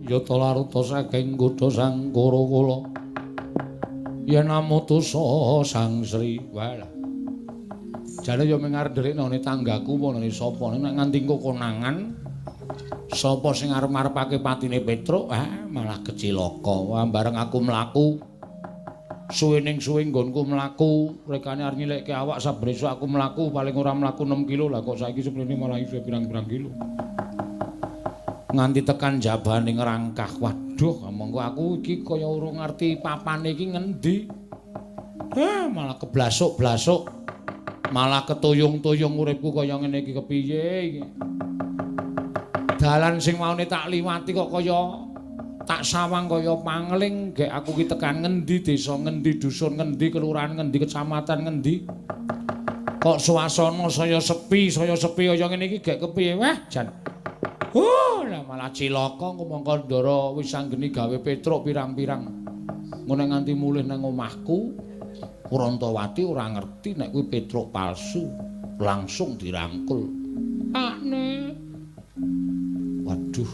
Yata laruta saking kutha Sangkara kula yen amutusa Sang Sri. Walah. Jane ya mung arep nderekne tanggaku apa sapa nek nganti engko konangan sapa sing arep-arepake patine Petruk, ah malah kecilaka. Wah bareng aku mlaku suwe ning suwe nggonku mlaku, rekane arep nyilekke awak saben esuk aku mlaku paling ora mlaku 6 kilo lah kok saiki seprene malah iso pirang-pirang kilo. Nganti tekan jabane ngrangkah. Waduh, monggo aku iki kaya urung ngerti papane iki ngendi. Malah keblasuk-blasuk. Malah ketuyung-tuyung uripku kaya ngene iki kepiye iki. Dalan sing maune tak liwati kok kaya tak sawang kaya pangling, gek aku ki tekan ngendi, desa ngendi, dusun ngendi, kelurahan ngendi, kecamatan ngendi. Kok suasana saya sepi kaya ngene iki gek kepiye? Wah, jan. Lah malah cilaka mongko Ndara wis anggeni gawe Petruk pirang-pirang. Ngono nganti mulih nang omahku, Prantawati ora ngerti nek kuwi Petruk palsu, langsung dirangkul. Pakne. Waduh.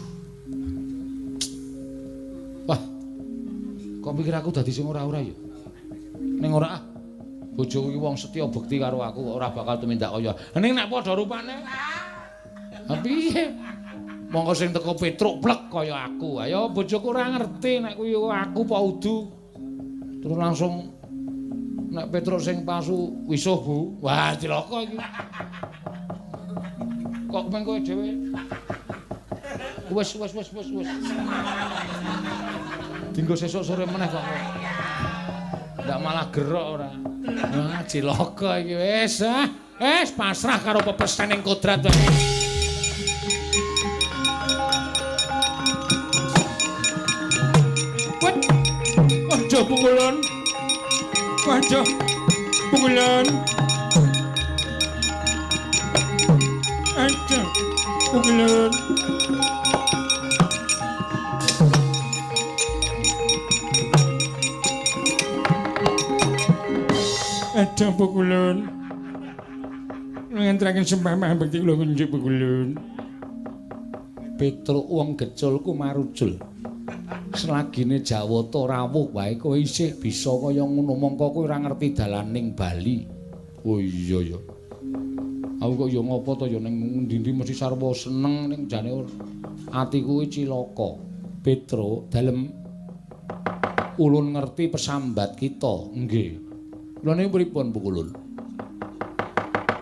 Wah. Kok pikir aku dadi sing ora-ora ya? Ning ora ah. Bojoku iki wong setya bekti karo aku kok ora bakal tumindak kaya. Ning nek padha rupane. Ha piye? Monggo sing teko Petruk plek kaya aku. Ayo bojoku ora ngerti nek kuwi aku apa udu. Terus langsung nek Petruk sing palsu wisuh, Bu. Wah, cilaka iki. Kok meng kowe dhewe? Wis wis wis wis wis. Dinggo sesuk sore meneh kok. Ndak malah gerok ora. Wah, cilaka iki wis ah. Wis pasrah karo pepesening kodrat wae. Waduh pukulan. Waduh pukulan. Aduh pukulan. Aduh pukulan. Ngenteraken sembah bekti kula kunjuk pukulan. Petruk wong geculku marucul. Selagine Jawata rawuh wae kowe isih bisa kaya ngono mongko kowe ora ngerti dalaning Bali. Oh iya ya. Aku kok ya ngopo to ya ning endi-endi mesti sarwa seneng ning jane atiku iki cilaka. Petruk dalem ulun ngerti pesambat kita. Nggih. Lha niku pripun Pukulun?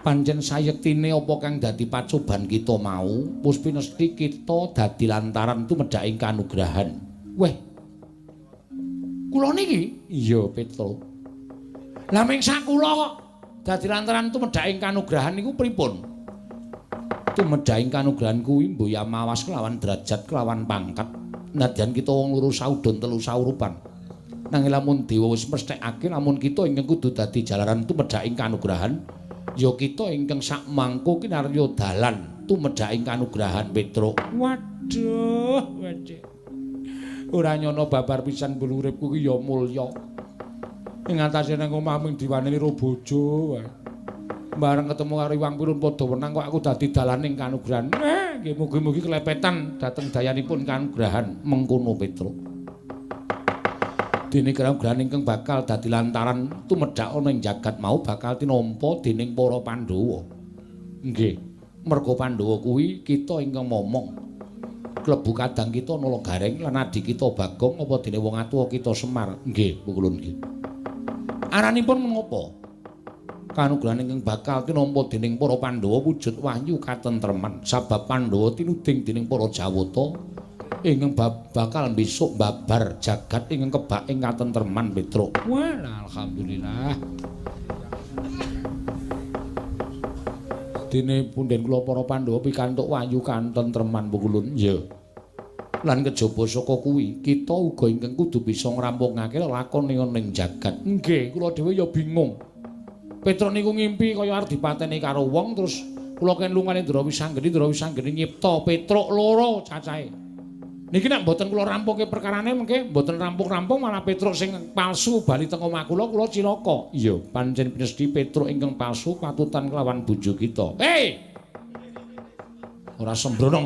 Pancen sayektine apa kang dadi pacoban kita mau, puspinesti kita dadi lantaran tumedhaking kanugrahan. Weh. Kula niki? Iya, Petruk. Lah ming sakula kok dadi lantaran tumedhaking kanugrahan niku pripun? Tumedhaking kanugrahan kuwi mboya mawas kelawan derajat kelawan pangkat. Nadyan kita wong loro saudon telu saurupan. Nanging lamun dewa wis mesthekake lamun kita ingkang kudu dadi jalaran tumedhaking kanugrahan, ya kita ingkang sakmangko kinarya dalan tumedhaking kanugrahan Petruk. Waduh, waduh. Ora nyono babar pisan bulu uripku ki ya mulya. Ing atase nang omah ming diwaneni ro bojo wae. Bareng ketemu karo Iwang Pilun padha wenang kok aku dadi dalaning kanugrahan. Nggih mugi-mugi kelepetan dhateng dayanipun kanugrahan mengkono Petruk. Dene kanugrahan ingkang bakal dadi lantaran tumedhak ana ing jagat mau bakal tinampa dening para Pandhawa. Nggih, merga Pandhawa kuwi kita ingkang momong. Klebu kadang kita Nala Gareng lan adhi kita Bagong apa dene wong atuwa kita Semar. Nggih, pukulun nggih. Aranipun menapa? Kanugrahan ingkang bakal tinampa dening para Pandhawa wujud wahyu katentreman sabab Pandhawa tinuding dening para Jawata ingkang bakal besok babar jagat ingkang kebak ing katentreman Petruk. Wah, alhamdulillah. Dene punden kula para Pandhawa pikantuk wahyu katentreman pukulun. Iya. Lan kejaba saka kuwi kita uga ingkang kudu bisa ngrampungake lelakon ning jagat. Nggih, kula dhewe ya bingung. Petruk niku ngimpi kaya arep dipateni karo wong terus kula ken lungane Ndra Wisanggeni, Ndra Wisanggeni nyipta Petruk loro cacahe. Niki nek mboten kula rampungke perkarane mengke mboten rampung-rampung malah Petruk sing palsu bali teng omah kula, kula cilaka. Iya, pancen pinesti Petruk ingkang palsu patutan kelawan bojo kita. Hei! Ora sembrono.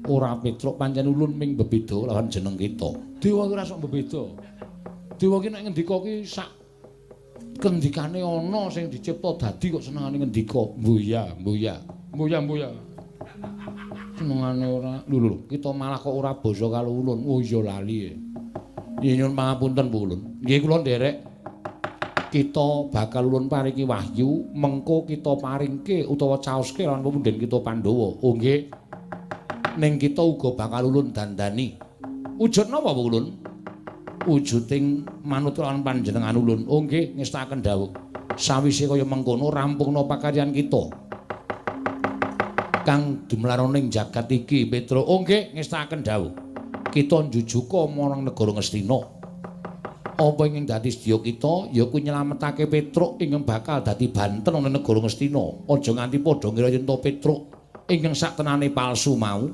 Ora Petruk pancen ulun ming bebeda lawan jeneng kita. Dewa ki ora sok bebeda. Dewa ki nek ngendika ki sak kendikane ana sing dicipta dadi kok senengane ngendika. Mbuya, mbuya. Mbuya, mbuya. Senengane ora. Lho lho, kita malah kok ora basa karo ulun. Oh iya lali. Nggih nyuwun pangapunten Bu Ulun. Nggih kula nderek. Kita bakal ulun paringi wahyu, mengko kita paringke utawa caoske lawan pepunden kita Pandhawa. Oh nggih. Ning kita uga bakal ulun dandani. Wujud napa Bu Ulun? Wujuding manut lawan panjenengan ulun. Oh nggih, ngestakaken dawuh. Sawise kaya mengkono rampungna pakaryan kita. Kang dumlarana ing jagat iki Petruk. Oh nggih, ngestakaken dawuh. Kita njujuka marang negara Ngastina. Apa ingkang dadi sedya kita ya kuwi nyelametake Petruk ingkang bakal dadi banten ana negara Ngastina. Aja nganti padha ngira yen to Petruk ingkang saktenane palsu mau.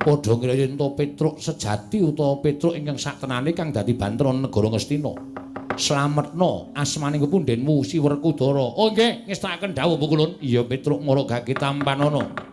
Padha ngira yen to Petruk sejati utawa Petruk ingkang saktenane kang dadi banten ana negara Ngastina. Slametna asmaning pepundhenmu Si Werkudara. Oh nggih, ngestakaken dawuh Bu Kulun. Iya Petruk maragake tampanana.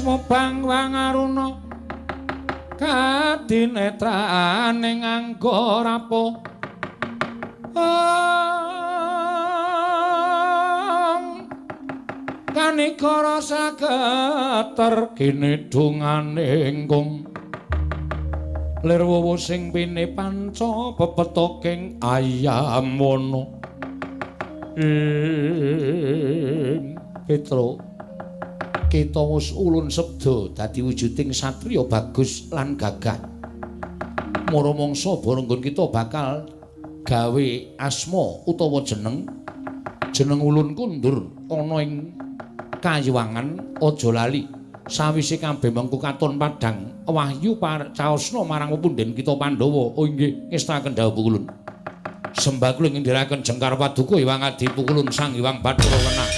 Mubang wangaruna kadinetrane nganggo rapo kanikara sageter kinidungane ingkung lir wowo sing pine panca pepetoking ayam wana. Petruk, kita wis ulun sabda dadi wujuding satriya bagus lan gagah. Mara mangsa barenggon kita bakal gawe asma utawa jeneng. Jeneng ulun kundur ana ing kayuwangan aja lali. Sawise kabeh mengko katon padhang wahyu caosna marang pepunden kita Pandhawa. Oh inggih, ngestakaken dawuh pukulun. Sembah kula ngendhiraken jengkar paduka Hyang Adi Pukulun Sang Hyang Bathara Wenang.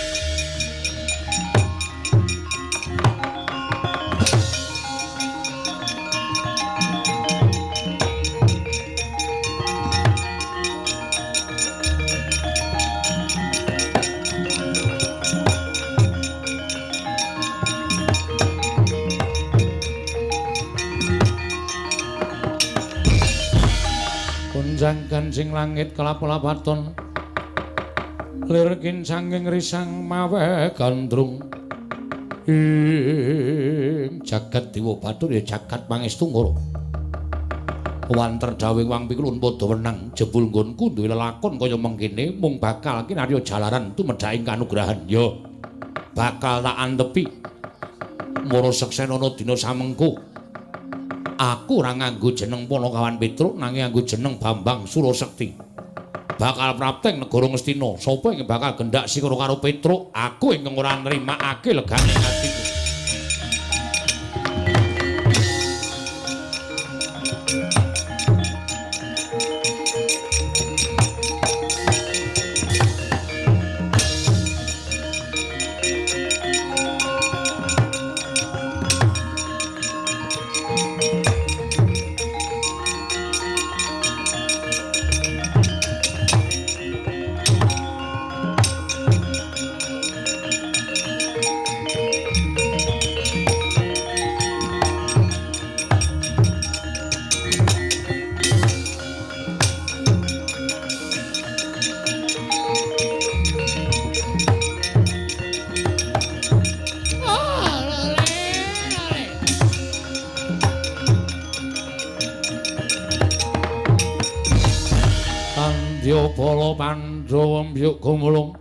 Gonjang ganjing langit kelap-lapaton lir kincanging risang mawe gandrung ing jagat Dewa Bathara ya jagat pangestu ngoro. Wanter dawing wang pikulun padha wenang jebul nggonku duwe lelakon kaya mengkene mung bakal kinarya jalaran tumedhaking kanugrahan. Ya bakal tak antepi. Mara seksenana dina samengko. Aku ora nganggo jeneng Panakawan Petruk nanging nganggo jeneng Bambang Surasekti. Bakal prapteng negara Ngastina. Sapa ing bakal gendak sikara karo Petruk, aku ingkang ora nrimakake legane atiku. Bala Pandhawa mbyuk gumulung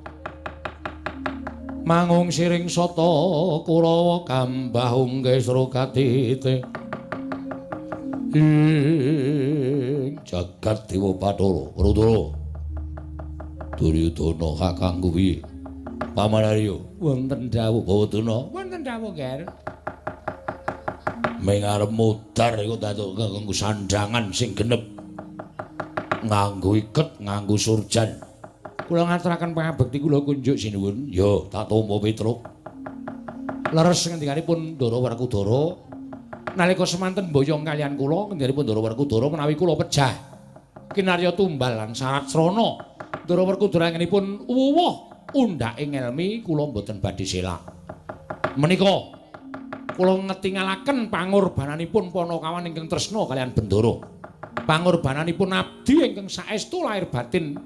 mangung siring sata Kurawa kambah ungge srogatite ing jagat Dewa Bathara Rudra Duryudana kakangku piye Paman Arya wonten dawuh Bawadana wonten dawuh Ger ming arep mudhar iku datuk nganggo sandhangan sing genep nganggo iket, nganggo surjan. Kula ngaturaken pangabekti kula kunjuk sinuwun. Ya, tak tampa Petruk. Leres ngendikanipun Ndara Werkudara nalika semanten mboyong kaliyan kula ngendikanipun Ndara Werkudara menawi kula pejah kinarya tumbal lan syarat srana. Ndara Werkudara anggenipun wuwuh undhake ngelmi kula mboten badhe selak. Menika kula ngetingalaken pangorbananipun Panakawan ingkang tresna kaliyan Bendara. Pangorbananipun abdi ingkang saestu lahir batin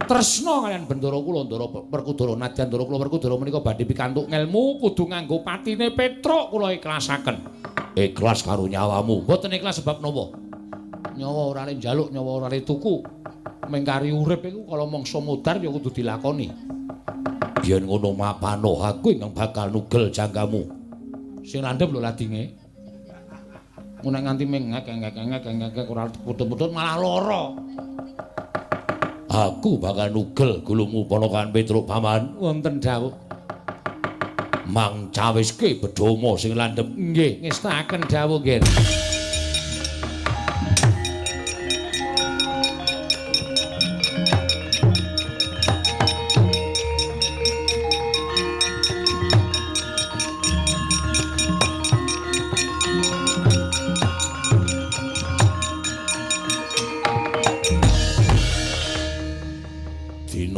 tresna kaliyan Bendara kula Ndara Werkudara nadyan Ndara kula Werkudara menika badhe pikantuk ngelmu kudu nganggo patine Petruk kula ikhlasaken. Ikhlas karo nyawamu. Mboten ikhlas sebab napa? Nyawa ora le njaluk, nyawa ora le tuku. Mung kari urip iku kala mangsa modar ya kudu dilakoni. Yen ngono mapano aku ingkang bakal nugel janggamu. Sing landhep lho ladinge. Nek nganti mengek-ngek-ngek ora putut-putut malah lara. Aku bakal nugel gulumu Panakawan Petruk Paman. Wonten dawuh. Mang cawiske bedhoma sing landhep. Nggih, ngestakaken dawuh nggih.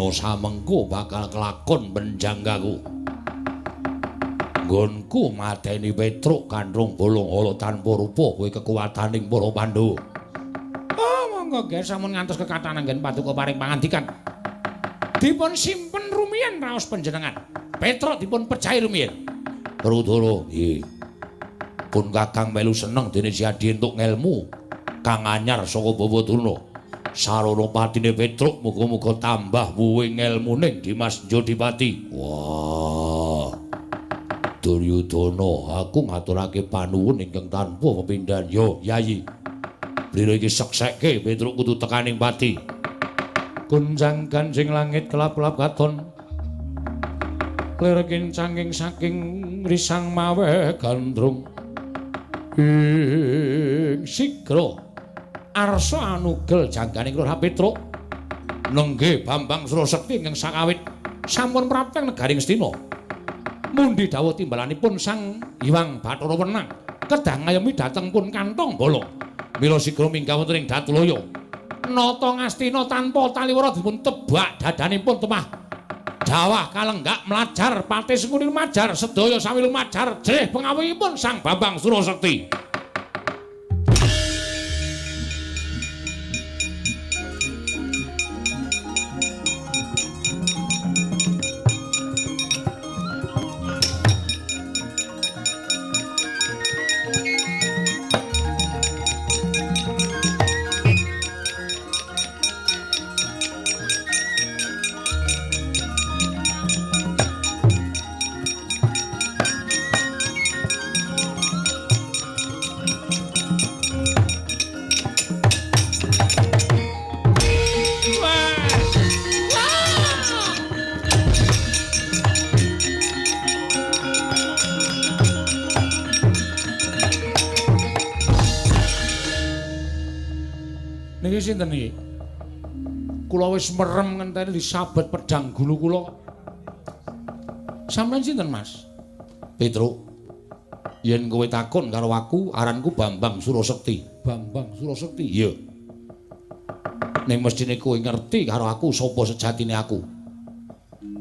Samengko bakal kelakon penjanggaku. Nggonku mateni Petruk kandrung bolong ala tanpa rupa kuwi kekuwataning para Pandhawa. Oh, monggo nggih sampun ngantos kekathahan anggen paduka paring pangandikan. Dipun simpen rumiyin raos panjenengan. Petruk dipun pejahi rumiyin. Rudara, nggih. Pun Kakang melu seneng dene Siadi entuk ngelmu kang anyar saka Bawadana. Sarana patine Petruk muga-muga tambah wuwe ngelmune Dimas Jodipati. Wah. Duryudana, aku ngaturake panuwun ingkang tanpa pepindhan. Yo, Yayi. Blira iki seksekke Petruk kudu tekaning pati. Gonjang ganjing langit kelap-kelap katon. Lir kincanging saking risang mawe gandrung. Ing sigra arsa anugel janggane Lurah Petruk. Nenggih Bambang Surasekti ingkang sakawit sampun prapteng negari Ngastina. Mundi dawuh timbalanipun Sang Hyang Bathara Wenang kedah ngayomi dhateng pun kantong bolong. Mila sigra minggah wonten ing Datulaya. Nata Ngastina tanpa taliwara dipun tebak dadanipun temah. Dawah kalenggak mlajar pati sengkuni lumajar sedaya sami lumajar jrih pengawihipun Sang Bambang Surasekti. Niki sinten iki? Kula wis merem ngenteni disabet pedhang gulu kula. Sampeyan sinten, Mas? Petruk. Yen kowe takon karo aku, aranku Bambang Surasekti. Bambang Surasekti? Iya. Ning mesthine kowe ngerti karo aku sapa sejatine aku.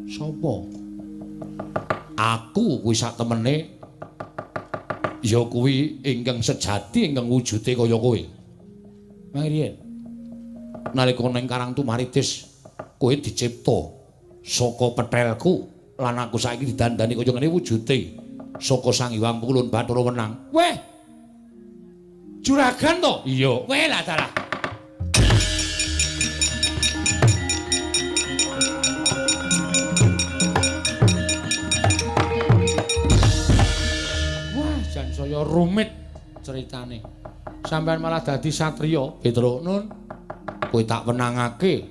Sapa? Aku kuwi sak temene ya kuwi ingkang sejati ingkang wujude kaya kowe. Mang riyen nalika ning Karang Tumaritis kowe dicipta saka pethelku lan aku saiki didandani kaya ngene wujude saka Sang Hyang Pulun Bathara Wenang. Weh. Juragan to? Iya. Weh lah dalah. Wah, jan saya rumit ceritane. Sampeyan malah dadi satriya, Petruk. Nun. Kowe tak wenangake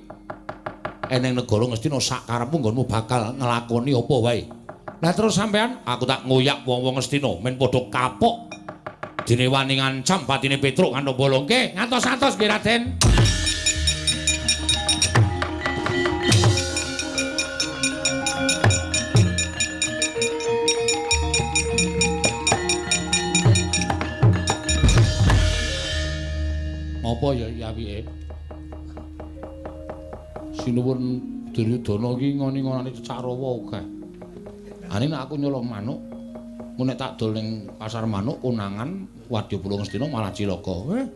eneng negara Ngastina sak karepmu nggonmu bakal nglakoni apa wae. Lah terus sampean aku tak ngoyak wong-wong Ngastina men padha kapok. Dene wani ngancam patine Petruk ngantos bolongke ngantos-antos nggih Raden. Apa ya apike? Sinuwun Duryudana iki ngoni-ngonane cecak rawa akeh. Ane nek aku nyolong manuk, mun nek tak dol ning pasar manuk konangan Wadyabala Ngastina malah cilaka.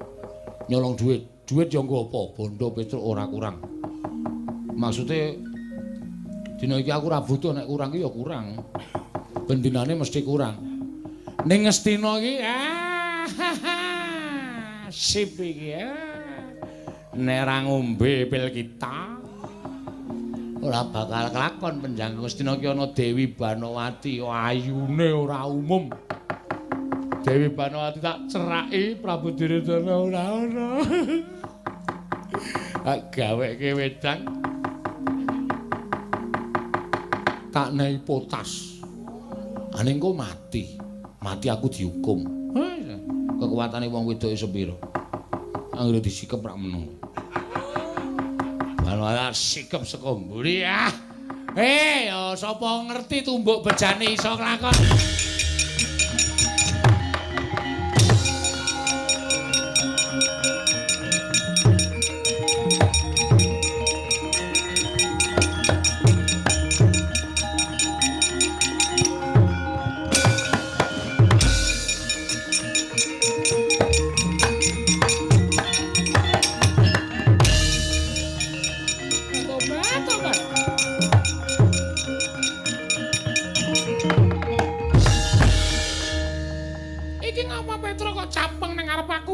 Nyolong duit, duit yo nggo apa? Bondo Petruk ora kurang. Maksude dina iki aku ora butuh, nek kurang ki ya kurang. Ben dinane mesti kurang. Ning Ngastina iki sip iki ya. Nek ora ngombe pil kita ora bakal kelakon. Penjangkung Ngastina ki ana Dewi Banowati, ayune ora umum. Dewi Banowati tak ceraki Prabu Duryudana ora ana. Tak gaweke wedang. Tak nei potas. Ane engko mati. Mati aku dihukum. Kekuatane wong wedoke sepira? Anggere disikep rak meneng. Malah sikep saka mburi ah. Ya sapa ngerti tumbuk bejane iso nglakon.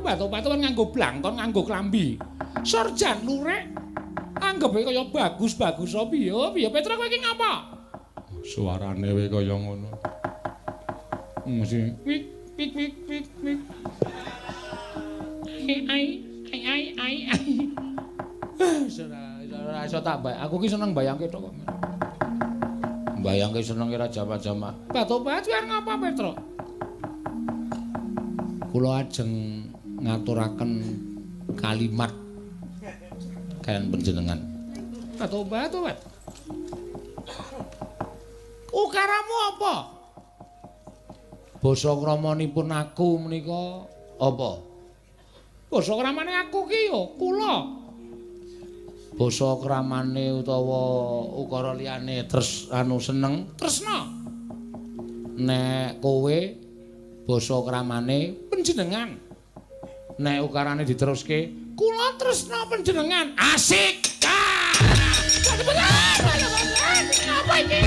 Batu-batuan nganggo blangkon, nganggo klambi. Sarjan lurek anggepe kaya bagus-bagus apa piye? Piye Petruk kowe iki ngapa? Suarane wae kaya ngono. Mesti wik wik wik wik wik. Ai ai ai ai ai. Ora iso tak bayang. Aku ki seneng bayangke tok kok. Bayangke seneng ora jamak-jamak. Batu-batu ngapa Petruk? Kula ajeng ngaturaken kalimat kalian panjenengan. Batu-batu, Pak. Ukaramu apa? Basa kramanipun aku menika apa? Basa kramane aku ki ya kula. Basa kramane utawa ukara liyane tres anu seneng tresna. Nek kowe basa kramane panjenengan. Nek ukarane diteruske kula tresna panjenengan. Asik. Apa iki?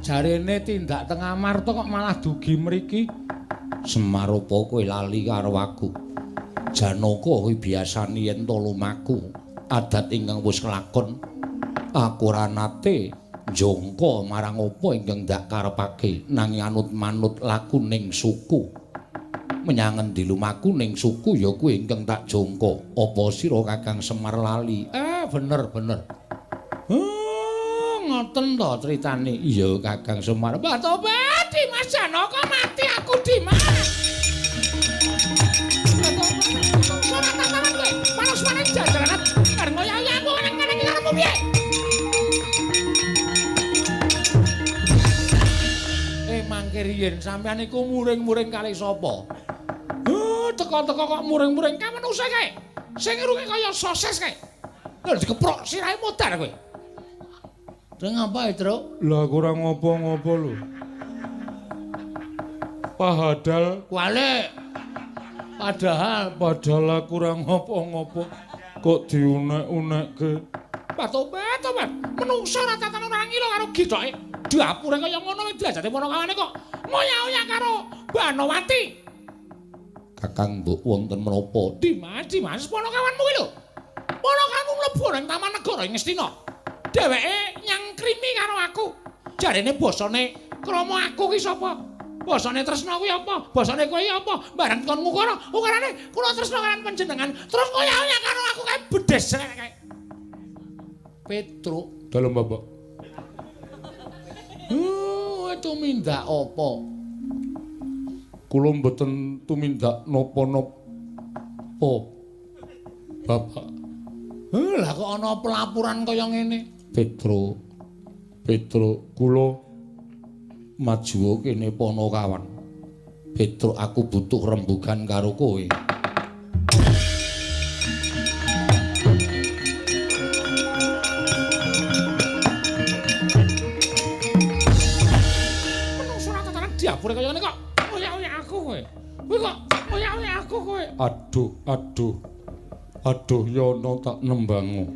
Jarene tindak teng Amarta kok malah dugi mriki. Semar apa kowe lali karo aku? Janaka kuwi biasane yen to lumaku adat ingkang wis kelakon. Aku ora nate njongko marang apa ingkang ndak karepake nanging anut manut lakuning suku. Menyang endi lumaku ning suku ya kuwi ingkang tak jongko. Apa sira Kakang Semar lali? Bener bener. Ngoten to critane. Iya Kakang Semar. Mbah tobat Dimas Janaka mati aku Dimas. Ora tataran kowe. Panas-panas jajaranan bareng kaya aku nang iki karepmu piye? Mangke riyen sampeyan iku muring-muring kali sapa? Teko-teko kok muring-muring kae menungsa kae. Sing irunge kaya sosis kae. Lho dikeprok sirahe modar kowe. Terus ngapa, Truk? Lah aku ora ngopo-ngopo lho. Padahal kualik. Padahal aku ora ngopo-ngopo kok diunek-unekke. Tobat, tobat. Menungsa ora tatan ora ngilo karo githoke. Dapure kaya ngono kuwi diajate ponokawane kok ngoyak-oyak karo Banowati. Kakang mbok wonten menapa? Dimas, Dimas ponokawanmu kuwi lho. Ponokawanmu mlebu nang Taman Negara ing Ngastina. Dheweke nyangkrimi karo aku. Jarene basane krama aku ki sapa? Basane tresna kuwi apa? Basane kowe apa? Bareng kon ngukara, ukarane kula tresna kalian panjenengan. Terus ngoyak-oyak karo aku kae bedes kae. Petruk dalem Bapak. Tumindak apa? Kula mboten tumindak napa-napa, Bapak. Lah kok ana pelaporan kaya ngene? Petruk, Petruk, kula maju kene ponokawan. Petruk, aku butuh rembugan karo kowe. Dapure kaya ngene kok oyak-oyak aku kowe. Kowe kok oyak-oyak aku kowe. Aduh, aduh. Aduh yono tak nembangu.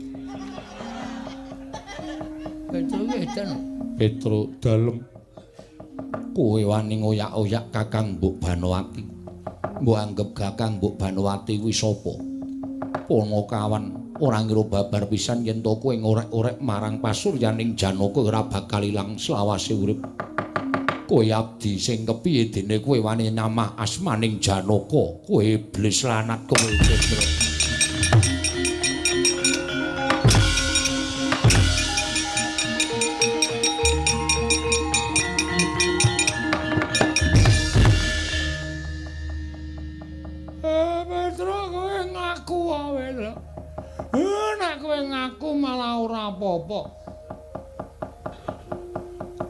Petruk edan. Petruk dalem. Kowe wani ngoyak-oyak Kakang Mbok Banowati. Mbok anggep Kakang Mbok Banowati kuwi sapa? Ponokawan ora ngira babar pisan yen to kowe ngorek-orek marang pasuryaning Janaka ora bakal ilang selawase urip. Kowe abdi sing kepiye dene kowe wani nyamah asmaning Janaka? Kowe iblis lanat kowe Petruk. Petruk kowe ngaku wae lho. Nek kowe ngaku malah ora apa-apa.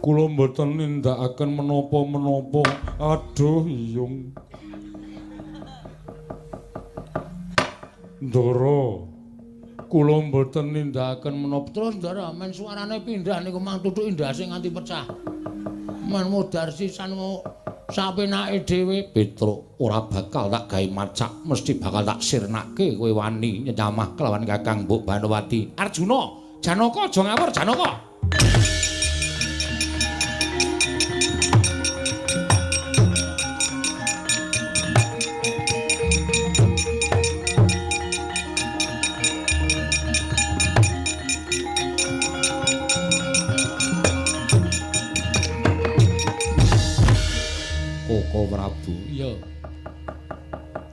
Kula mboten nindakaken menapa-menapa. Aduh, iyung. Ndara, kula mboten nindakaken menapa. Terus Ndara, men suarane pindah niku mang tutuki ndase nganti pecah. Men modar sisan sapenake dhewe. Petruk, ora bakal tak gawe macak, mesti bakal tak sirnake kowe wani nyamah kelawan Kakang Mbok Banowati. Arjuna, Janaka aja ngawur Janaka. Koko Prabu. Iya.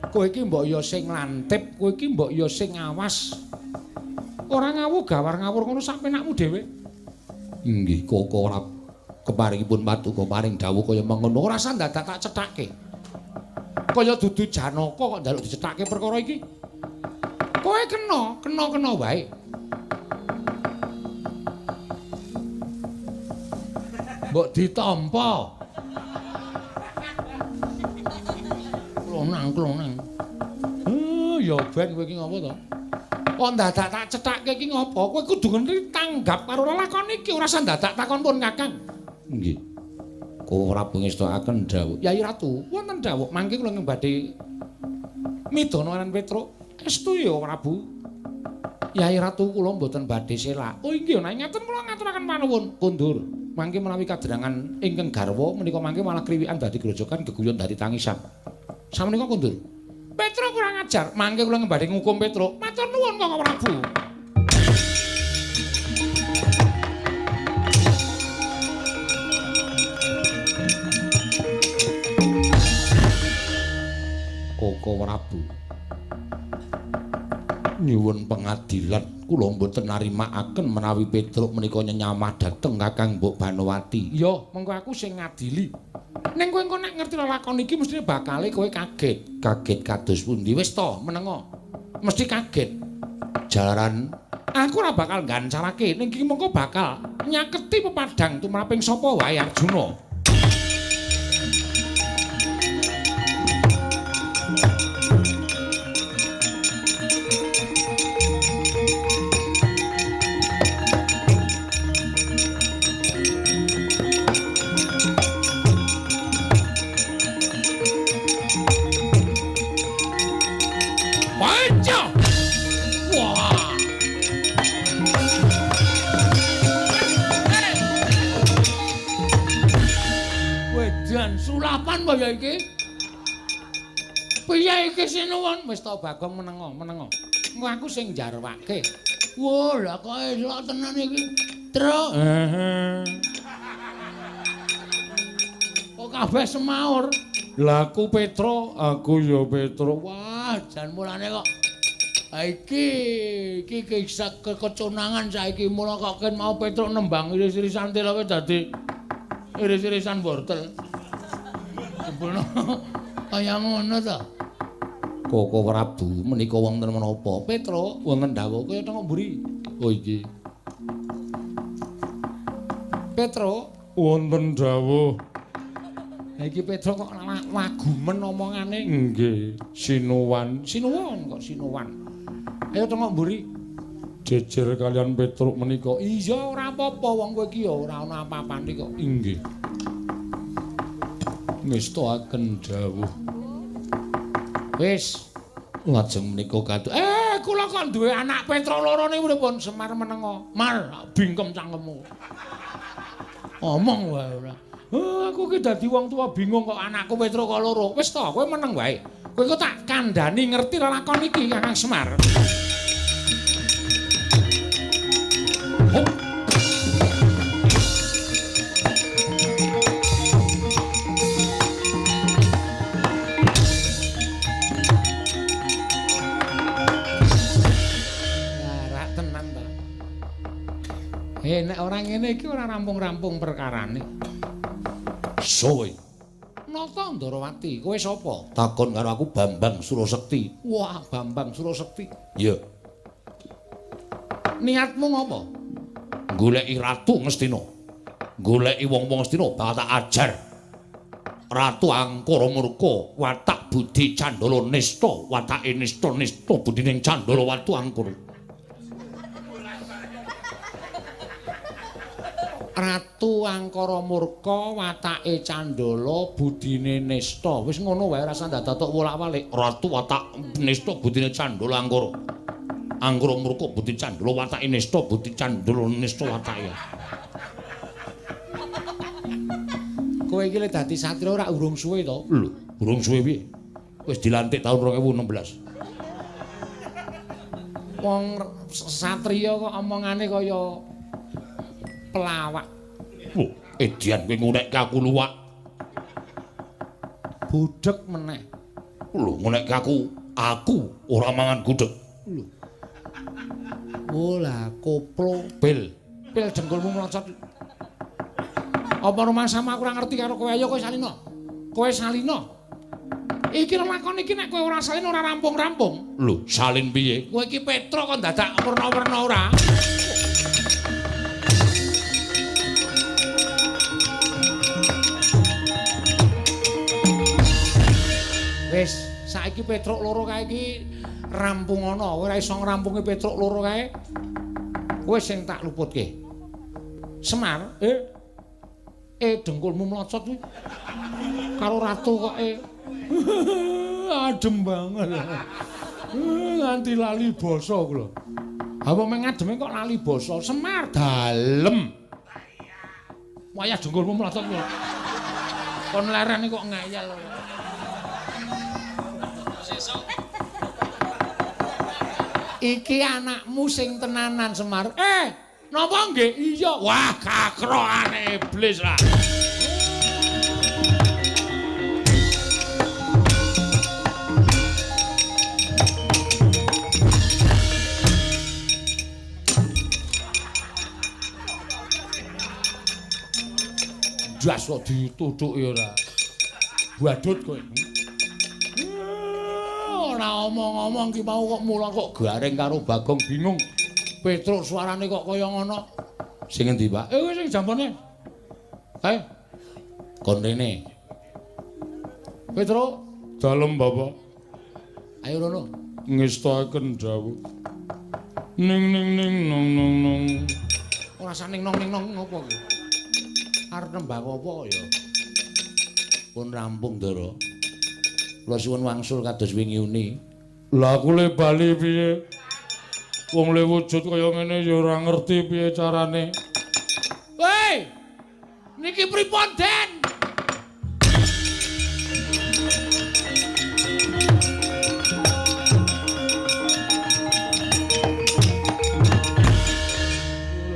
Kowe iki mbok ya sing lantip, kowe iki mbok ya sing awas. Ora ngawu gawar ngawur ngono sak penakmu dhewe. Inggih, Koko Prabu. Keparingipun paduka paring dawuh kaya mengono, ora usah dadak tak cethake. Kaya dudu Janaka kok njaluk dicethake perkara iki. Kowe kena, kena-kena wae. Mbok ditampa. Klonang-klonang. Ya ben kowe iki ngopo to? Kok dadak tak cethake iki ngopo? Kowe kudu ngerti tanggap karo lelakon iki, ora usah dadak takon pun Kakang. Nggih. Koko Prabu ngestokaken dawuh. Yai Ratu, wonten dawuh mangke kula badhe midana lan Petruk. Estu ya Prabu. Yai Ratu kula mboten badhe selak. Oh inggih, nek ngaten kula ngaturaken panuwun. Kondur. Mangke menawi kadrangan ingkang garwa menika mangke malah kriwikan dadi grojogan geguyon dadi tangisan. Samenika kondur. Petruk kurang ajar, mangke kula badhe ngukum Petruk. Matur nuwun Koko Prabu. Koko Prabu, nyuwun pengadilan, kula mboten narimakaken menawi Petruk menika nyenyamah dhateng Kakang Mbok Banowati. Iya, mengko aku sing ngadili. Ning kowe engko nek ngerti lelakon iki mestine bakale kowe kaget. Kaget kados pundi? Wis to, menengo. Mesti kaget. Jalaran aku ora bakal nggancarake, ning iki mengko bakal nyaketi pepadang tumraping sapa wae Arjuna. Sulapan kaya iki. Piye iki sinuwun? Wis to Bagong menengo, menengo. Engko aku sing njarwake. Wah, lah kok elok tenan iki. Truk. Heeh. Kok kabeh semaur. Lah aku Petruk, aku ya Petruk. Wah, jan mulane kok iki iki kisah keconangan saiki mula kok ken mau Petruk nembang iris-irisan teloke dadi iris-irisan wortel. Jebulno kaya ngono to. Koko Prabu menika wonten menapa? Petruk wonten dawuh kaya teng mburi. Oh iki. Petruk wonten dawuh. Lah iki Petruk kok wagumen omongane. Nggih, sinuwan. Sinuwun kok sinuwan. Ayo teng mburi. Jejer kalian Petruk menika. Iya ora apa-apa wong kowe iki ya ora ana apa-apane kok. Inggih. Ngestakaken dawuh. Wis lajeng menika kados. Kula kok duwe anak Petruk loro niku pripun? Semar menengo. Mar, bingkem cangkemmu. Omong wae ora. Aku ki dadi wong tua bingung kok anakku Petruk kok loro. Wis to, kowe meneng wae. Kowe kok tak kandhani ngerti lelakon iki Kakang Semar. Hop. Nek ora ngene iki ora rampung-rampung perkarane. Sowe. Nata Ndarawati, kowe sapa? Takon karo aku Bambang Surasekti. Wah, Bambang Surasekti. Iya. Niatmu ngopo? Goleki Ratu Ngastina. Goleki wong-wong Ngastina bakal tak ajar. Ratu Angkara Murka, watak budi Candala nista, watake nista nista budining Candala watu angkara. Ratu Angkara Murka watake Candala budine nista. Wis ngono wae ora usah dadak wolak-walik. Ratu watak nista budine Candala Angkara. Angkara Murka budi Candala watake nista budi Candala nista watake. Kowe iki lek dadi satria ora urung suwe to? Lho, urung suwe piye? Wis dilantik taun 2016. Wong satria kok omongane kaya pelawak. Oh, edian kowe ngunekke aku luwak. Budheg meneh. Lho, ngunekke aku ora mangan gudheg. Lho. Oh lah, koplo pil. Pil dengkulmu mlocot. Apa rumangsamu aku ora ngerti karo kowe? Ayo kowe salino. Kowe salino. Iki lelakon iki nek kowe ora salin ora rampung-rampung. Lho, salin piye? Kowe iki Petruk kok dadak werna-werna ora? Wis, saiki Petruk loro kae iki rampung ana. Kowe ora iso ngrampungi Petruk loro kae. Kowe sing tak luputke. Semar, dengkulmu mlocot kuwi. Karo ratu kok Adem banget. Nganti lali basa kula. Ha wong mengademe kok lali basa. Semar dalem. Wayah dengkulmu mlotot kowe. Kon lerene kok ngeyel. Iki anakmu sing tenanan Semar. Napa nggih? Iya. Wah, kakrokane iblis lah. Jas kok dituthuki ora. Badut kowe. Ora omong-omong ki mau kok mula kok garing karo Bagong bingung. Petruk suarane kok kaya ngono. Sing endi, Pak? Sing jampone. Kae. Kon rene. Petruk, dalem Bapak. Ayo rono. Ngestaken dawuh. Ning ning ning nong nong nong. Ora usah ning nong ning nong ngopo ki? Arep nembang apa ya? Pun rampung, Ndara. Kula suwun wangsul kados wingi uni. Lah aku le bali piye? Wong le wujud kaya ngene ya ora ngerti piye carane. Woi! Niki pripun, Den?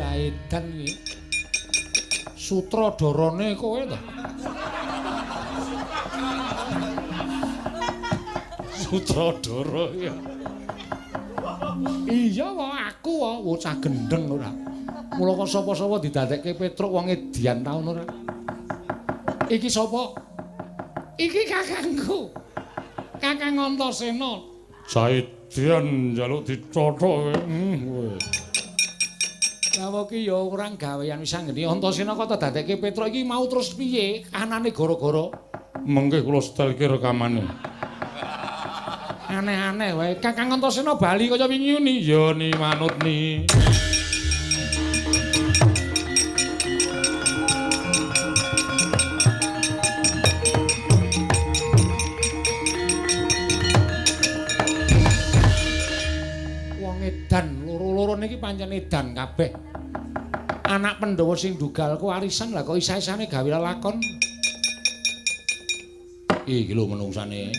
Lah edan iki. Sutradarane kowe ta? Sutradara ya. Iya wae aku wae bocah gendeng ora. Mula kok sapa-sapa didadekke Petruk wong edian taun ora. Iki sapa? Iki kakangku. Kakang Antasena. Saedian njaluk dicothok kowe. Kowe. Lah iki ya ora gawean wis anggene Antasena kok dadekke Petruk iki mau terus piye? Anane gara-gara mengke kula setelke rekamane. Aneh-aneh wae. Kakang Antasena bali kaya wingi uni. Ya ni manut ni. Wong edan loro-loro niki pancen edan kabeh. Anak Pandhawa sing dugal kewarisan lah kok isa-isane gawe lelakon. Iki lho menungsane.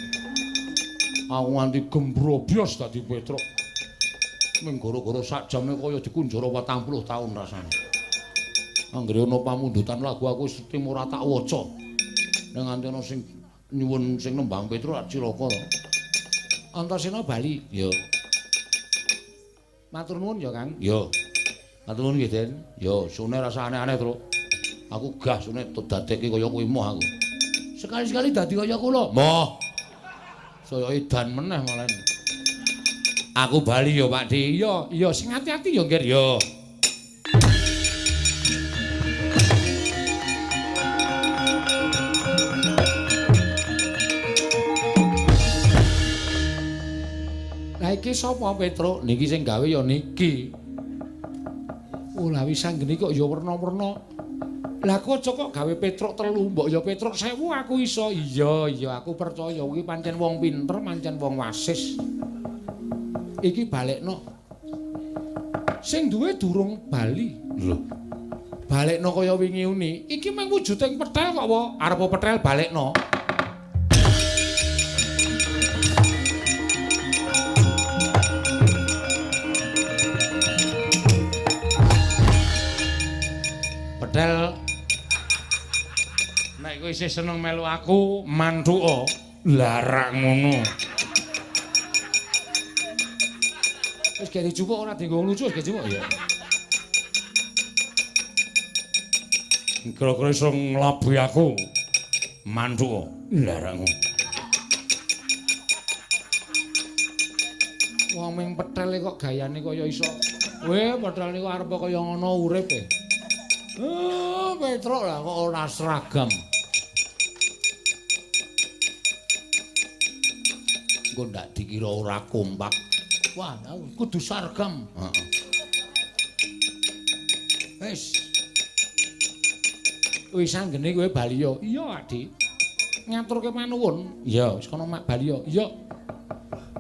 Aku nganti gembrobyos dadi Petruk. Ming gara-gara sak jame kaya dikunjara 40 taun rasane. Anggere ana pamundutan lagu aku wis ora tak waca. Nek nganti ana sing nyuwun sing nembang Petruk lak cilaka to. Antasena bali. Ya. Matur nuwun ya, Kang. Ya. Matur nuwun nggih, Den. Ya, sune rasa aneh-aneh, Truk. Aku gah sune dadekke kaya kuwi moh aku. Sekali-sekali dadi kaya kula. Moh. Saya edan meneh malah. Aku bali ya, Pak Di. Iya, iya sing ati-ati ya, Nggir ya. Lah iki sapa Petruk? Niki sing gawe ya niki. Oh, lah wis anggene kok ya werna-werna. Lah kok aja kok gawe Petruk 3, mbok ya Petruk 1000 aku iso. Iya, iya aku percaya kuwi pancen wong pinter, pancen wong wasis. Iki balekno. Sing duwe durung bali. Lho. Balekno kaya wingi uni. Iki mung wujuding petel kok wae. Arep petel balekno. Petel nek kowe isih seneng melu aku, manthuka. Lah rak ngono. Wis gak dijupuk ora dienggo lucu wis gak dijupuk ya. Kira-kira iso nglabuhi aku. Manthuka. Lah rak ngono. Wong ming petel kok gayane kaya iso. Weh, petel niku arep kaya ngono urip e. Petruk lah kok ora seragam. Engko ndak dikira ora kompak. Wah, kudu seragam. Heeh. Wis. Wis anggene kowe bali ya. Iya, Adi. Ngaturke panuwun. Iya, wis kono mak bali ya. Iya.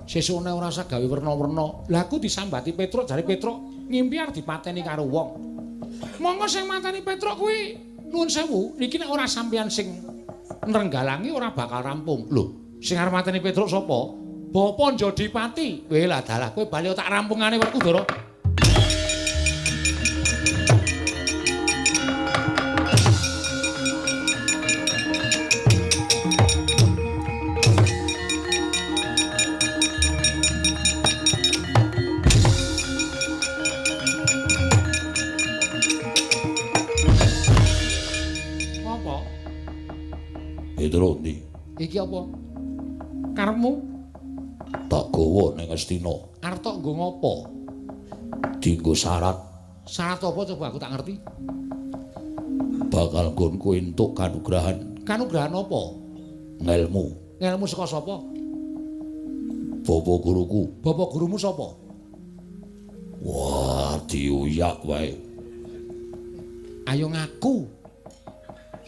Sesukne ora usah gawe werna-werna. Lah aku disambati Petruk, jare Petruk ngimpi arep dipateni karo wong. Monggo sing mateni Petruk kuwi Nuwun sewu, niki nek ora sampeyan sing nrenggalangi ora bakal rampung. Lho, sing arep mateni Petruk sapa? Bapa Njodipati. Weh lah dalah kowe bali tak rampungane Werkudara. Petro ndi? Iki apa? Karepmu? Tak gawa ning Astina. Arep tok nggo ngopo? Dinggo syarat. Syarat apa coba aku tak ngerti. Bakal nggonku entuk kanugrahan. Kanugrahan apa? Ngelmu. Ngelmu saka sapa? Bapak guruku. Bapak gurumu sapa? Wah, diuyak wae. Ayo ngaku.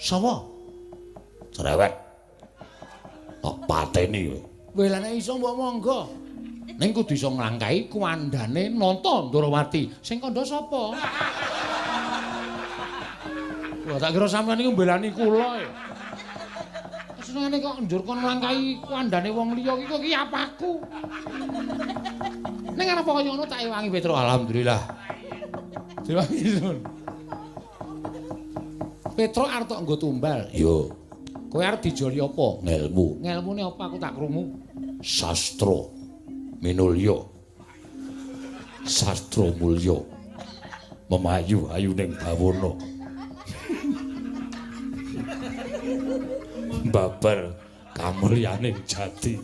Sapa? Cerewet. Tak pateni kowe. Weh lah nek iso mbok monggo. Ning kudu iso nglangkahi kuwandane Nata Ndrawati. Sing kandha sapa? Wah, tak kira sampeyan niku mbelani kula e. Senengane kok njur kon nglangkahi kuwandane wong liya iki kok iki apaku. Ning arep kaya ngono tak ewangi Petro. Alhamdulillah. Diwangi sun. Petro arep tok nggo tumbal. Yo. Kowe arep dijoli apa? Ngelmu. Ngelmune apa aku tak krungu? Sastra minulya. Sastra mulya. Memayu ayuning bawana. Babar kamulyaning jati.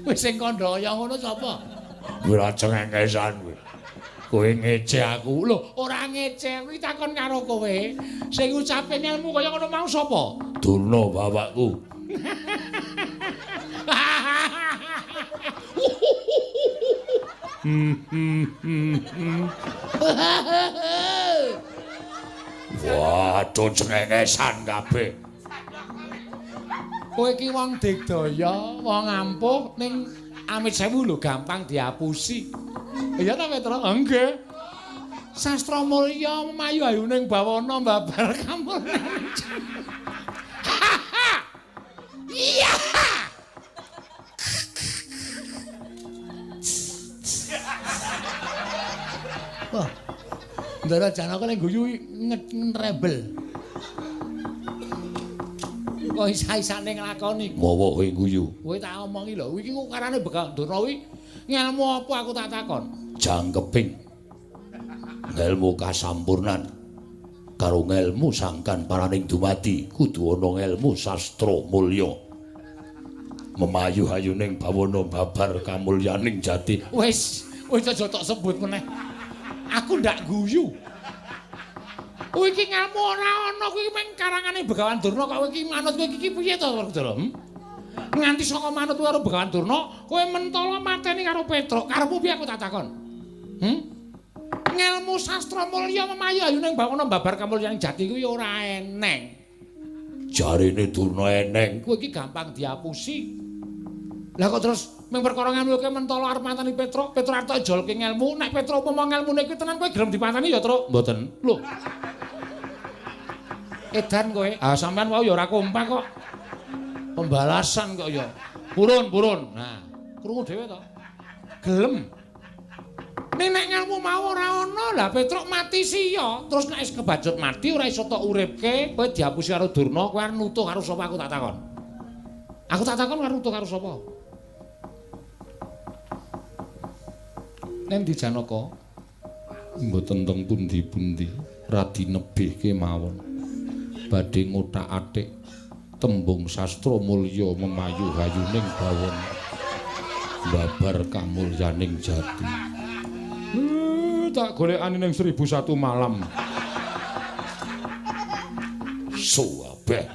Wis sing kandha kaya ngono sapa? Ora cengengesan kowe. Kowe ngece aku. Lho, ora ngece, kuwi takon karo kowe. Sing ngucape ngelmu kaya ngono mau sapa? Durna bapakku. Waduh, cengengesan kabeh. Kowe iki wong digdaya, wong ampuh ning amit sewu lho gampang diapusi. Iya ta Petro? Nggih. Sastra mulya mayu ayuning bawana babar kamulyan. Iya. Wah. Ndara Janaka lek guyu ngetrebel. Kok isa-isane nglakoni. Mawa kowe guyu. Kowe tak omongi lho, iki kok karane Begawan Durna kuwi ngelmu apa aku tak takon? Jangkeping ngelmu kasampurnan karo ngelmu sangkan paraning dumadi kudu ana ngelmu sastra mulya. Memayu hayuning bawana babar kamulyaning jati. Wis, wis aja tok sebut meneh. Aku ndak guyu. Kowe iki ngelmu ora ana, kuwi mung karangane Begawan Durna kok kowe iki manut kowe iki piye to, Werkudara? Nganti saka manut karo Begawan Durna, kowe mentala mateni karo Petruk. Karepmu piye aku tak takon? Ngelmu sastra mulya memayu ayuning bawana babar kamulyaning jati kuwi ora eneng. Jarene Durna eneng. Kowe iki gampang diapusi. Lah kok terus mung perkara ngelmu kowe mentala arep mateni Petruk, Petruk arep jolke ngelmu, nek Petruk umpama ngelmune kuwi tenan kowe gelem dipateni ya, Truk? Mboten. Lho. Edan kowe. Ah sampean wau ya ora kompak kok. Pembalasan kok ya. Purun, purun. Nah, krungu dhewe to. Gelem. Ning nek ngelmu mau ora ana, lah Petruk mati siya. Terus nek wis kebacut mati ora iso tok uripke, kowe diapusi karo Durna, kowe arep nutuh karo sapa aku tak takon. Aku tak takon karo nutuh karo sapa? Nen di Janaka? Mboten teng pundi-pundi, radi nebih kemawon. Badhe ngothak-athik tembung sastra mulya memayu hayuning bawana babar kamulyaning jati. Tak golekane ning 1001 malam. Suwabeh.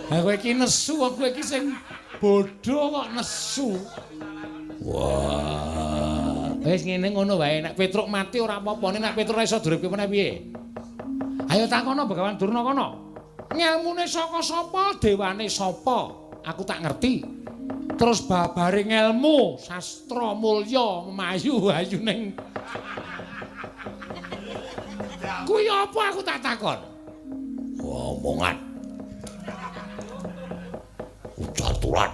Ha kowe iki nesu, kowe iki sing bodho kok nesu. Wah. Wis ngene ngono wae, nek Petruk mati ora apa-apa, nek Petruk ora iso duripke meneh piye? Ayo takono Begawan Durna kono. Ngelmune saka sapa, dewane sapa? Aku tak ngerti. Terus babare ngelmu sastra mulya memayu ayuning Kuwi apa aku tak takon? Omongan. Ujaturan.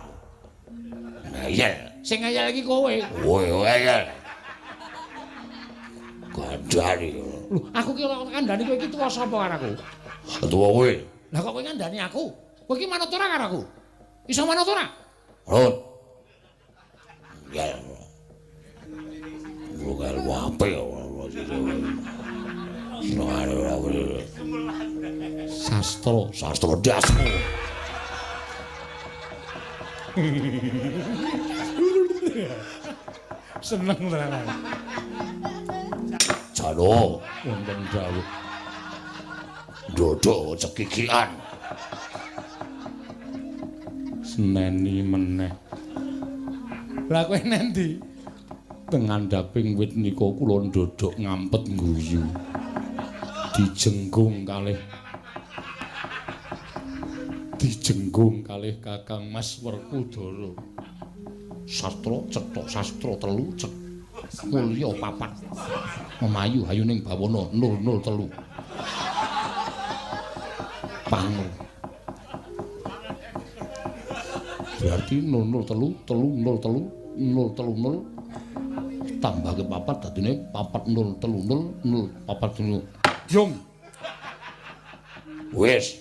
Ngeyel. Sing ngeyel iki kowe. Kowe ngeyel. Kandhani. Lho, aku ki ora kandhani kowe iki tuwa sapa karo aku? Tuwa kowe. Lah kok kowe ngandhani aku? Kowe iki manut ora karo aku? Iso manut ora? Manut. Ngeyel. Bukan wape Sastro, sastro dasmu. Seneng tenan. Jano wonten dawuh. Dodok cekikian. Seneni meneh. Lah kowe nendi? Teng ngandhaping wit nika kula ndodok ngampet ngguyu. Dijenggung kalih Kakang Mas Werkudara. Sastra cetha sastra telu cet mulya papat. Memayu hayuning bawana 003. Pangu. Berarti 003 303 030 tambah ke papat dadine 4 0 3 0 0 4 0. Jung. Wis.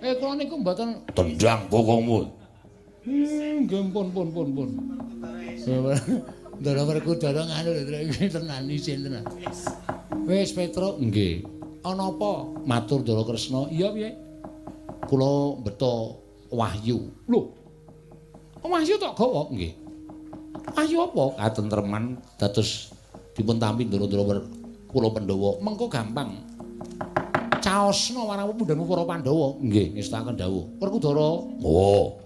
Kula niku mboten tendang bokongmu. Nggih pun. Ndara Werkudara nganu iki tenan isin tenan. Wis Petruk nggih. Ana apa? Matur Ndara Kresna. Iya piye? Kula mbeta wahyu. Lho. Wahyu tok gawa nggih. Wahyu apa? Katentreman dados dipun tampi ndara-ndara kula Pandhawa. Mengko gampang. Caosna marang pundhenmu para Pandhawa. Nggih, ngestakaken dawuh. Werkudara. Oh.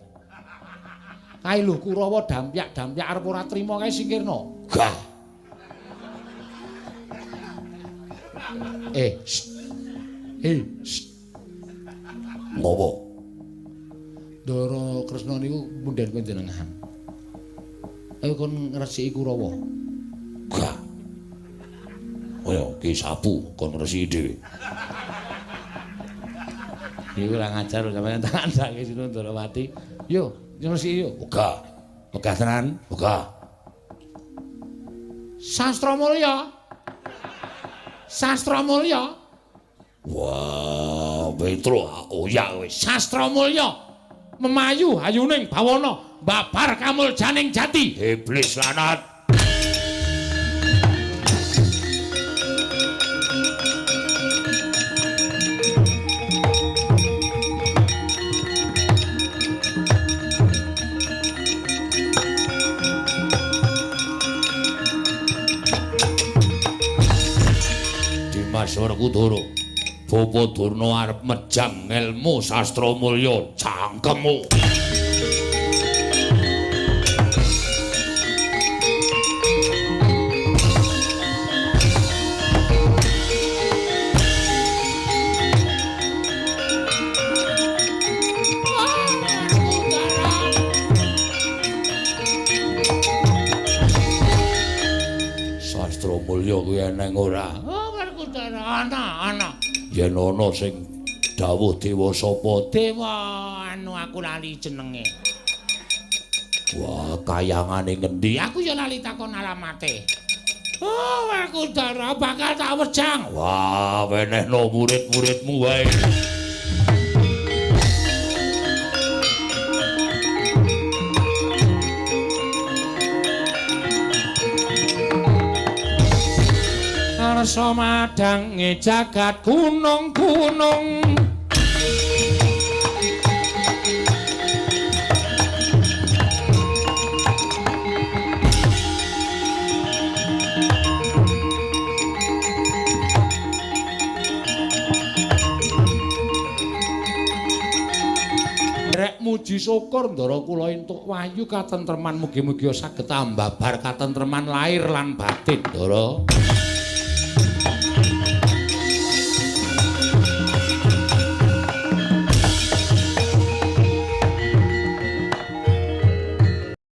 Kae lho Kurawa dampyak-dampyak arep ora trima kae singkirna. Gah. Ngopo? Ndara Kresna niku pundhen panjenengan. Ayo kon ngresiki Kurawa. Gah. Ayo ki sapu kon ngresiki dhewe. Iki ora ngajar sampeyan tak kandhake Sinun Ndarawati. Yo, ngresiki yo. Ogah. Ogah tenan. Ogah. Sastra Mulya. Sastra Mulya. Wah, Petro oyak wis. Sastra Mulya. Memayu hayuning bawana babar kamuljaning jati. Iblis lanat. Dimas Werkudara, Bapa Durna arep mejang ngelmu sastra mulya cangkemmu. Sastra mulya kuwi eneng ora? Oh, Werkudara, ana. Yen ana sing dawuh dewa sapa? Dewa anu aku lali jenenge. Wah, kayangane ngendi? Aku ya lali takon alamate. Oh, Werkudara bakal tak wejang. Wah, wenehno murid-muridmu wae. Arsa madange jagat gunung-gunung. Rek muji syukur ndara kula entuk wahyu katentreman, mugi-mugi saged ambabar katentreman lahir lan batin, Ndara.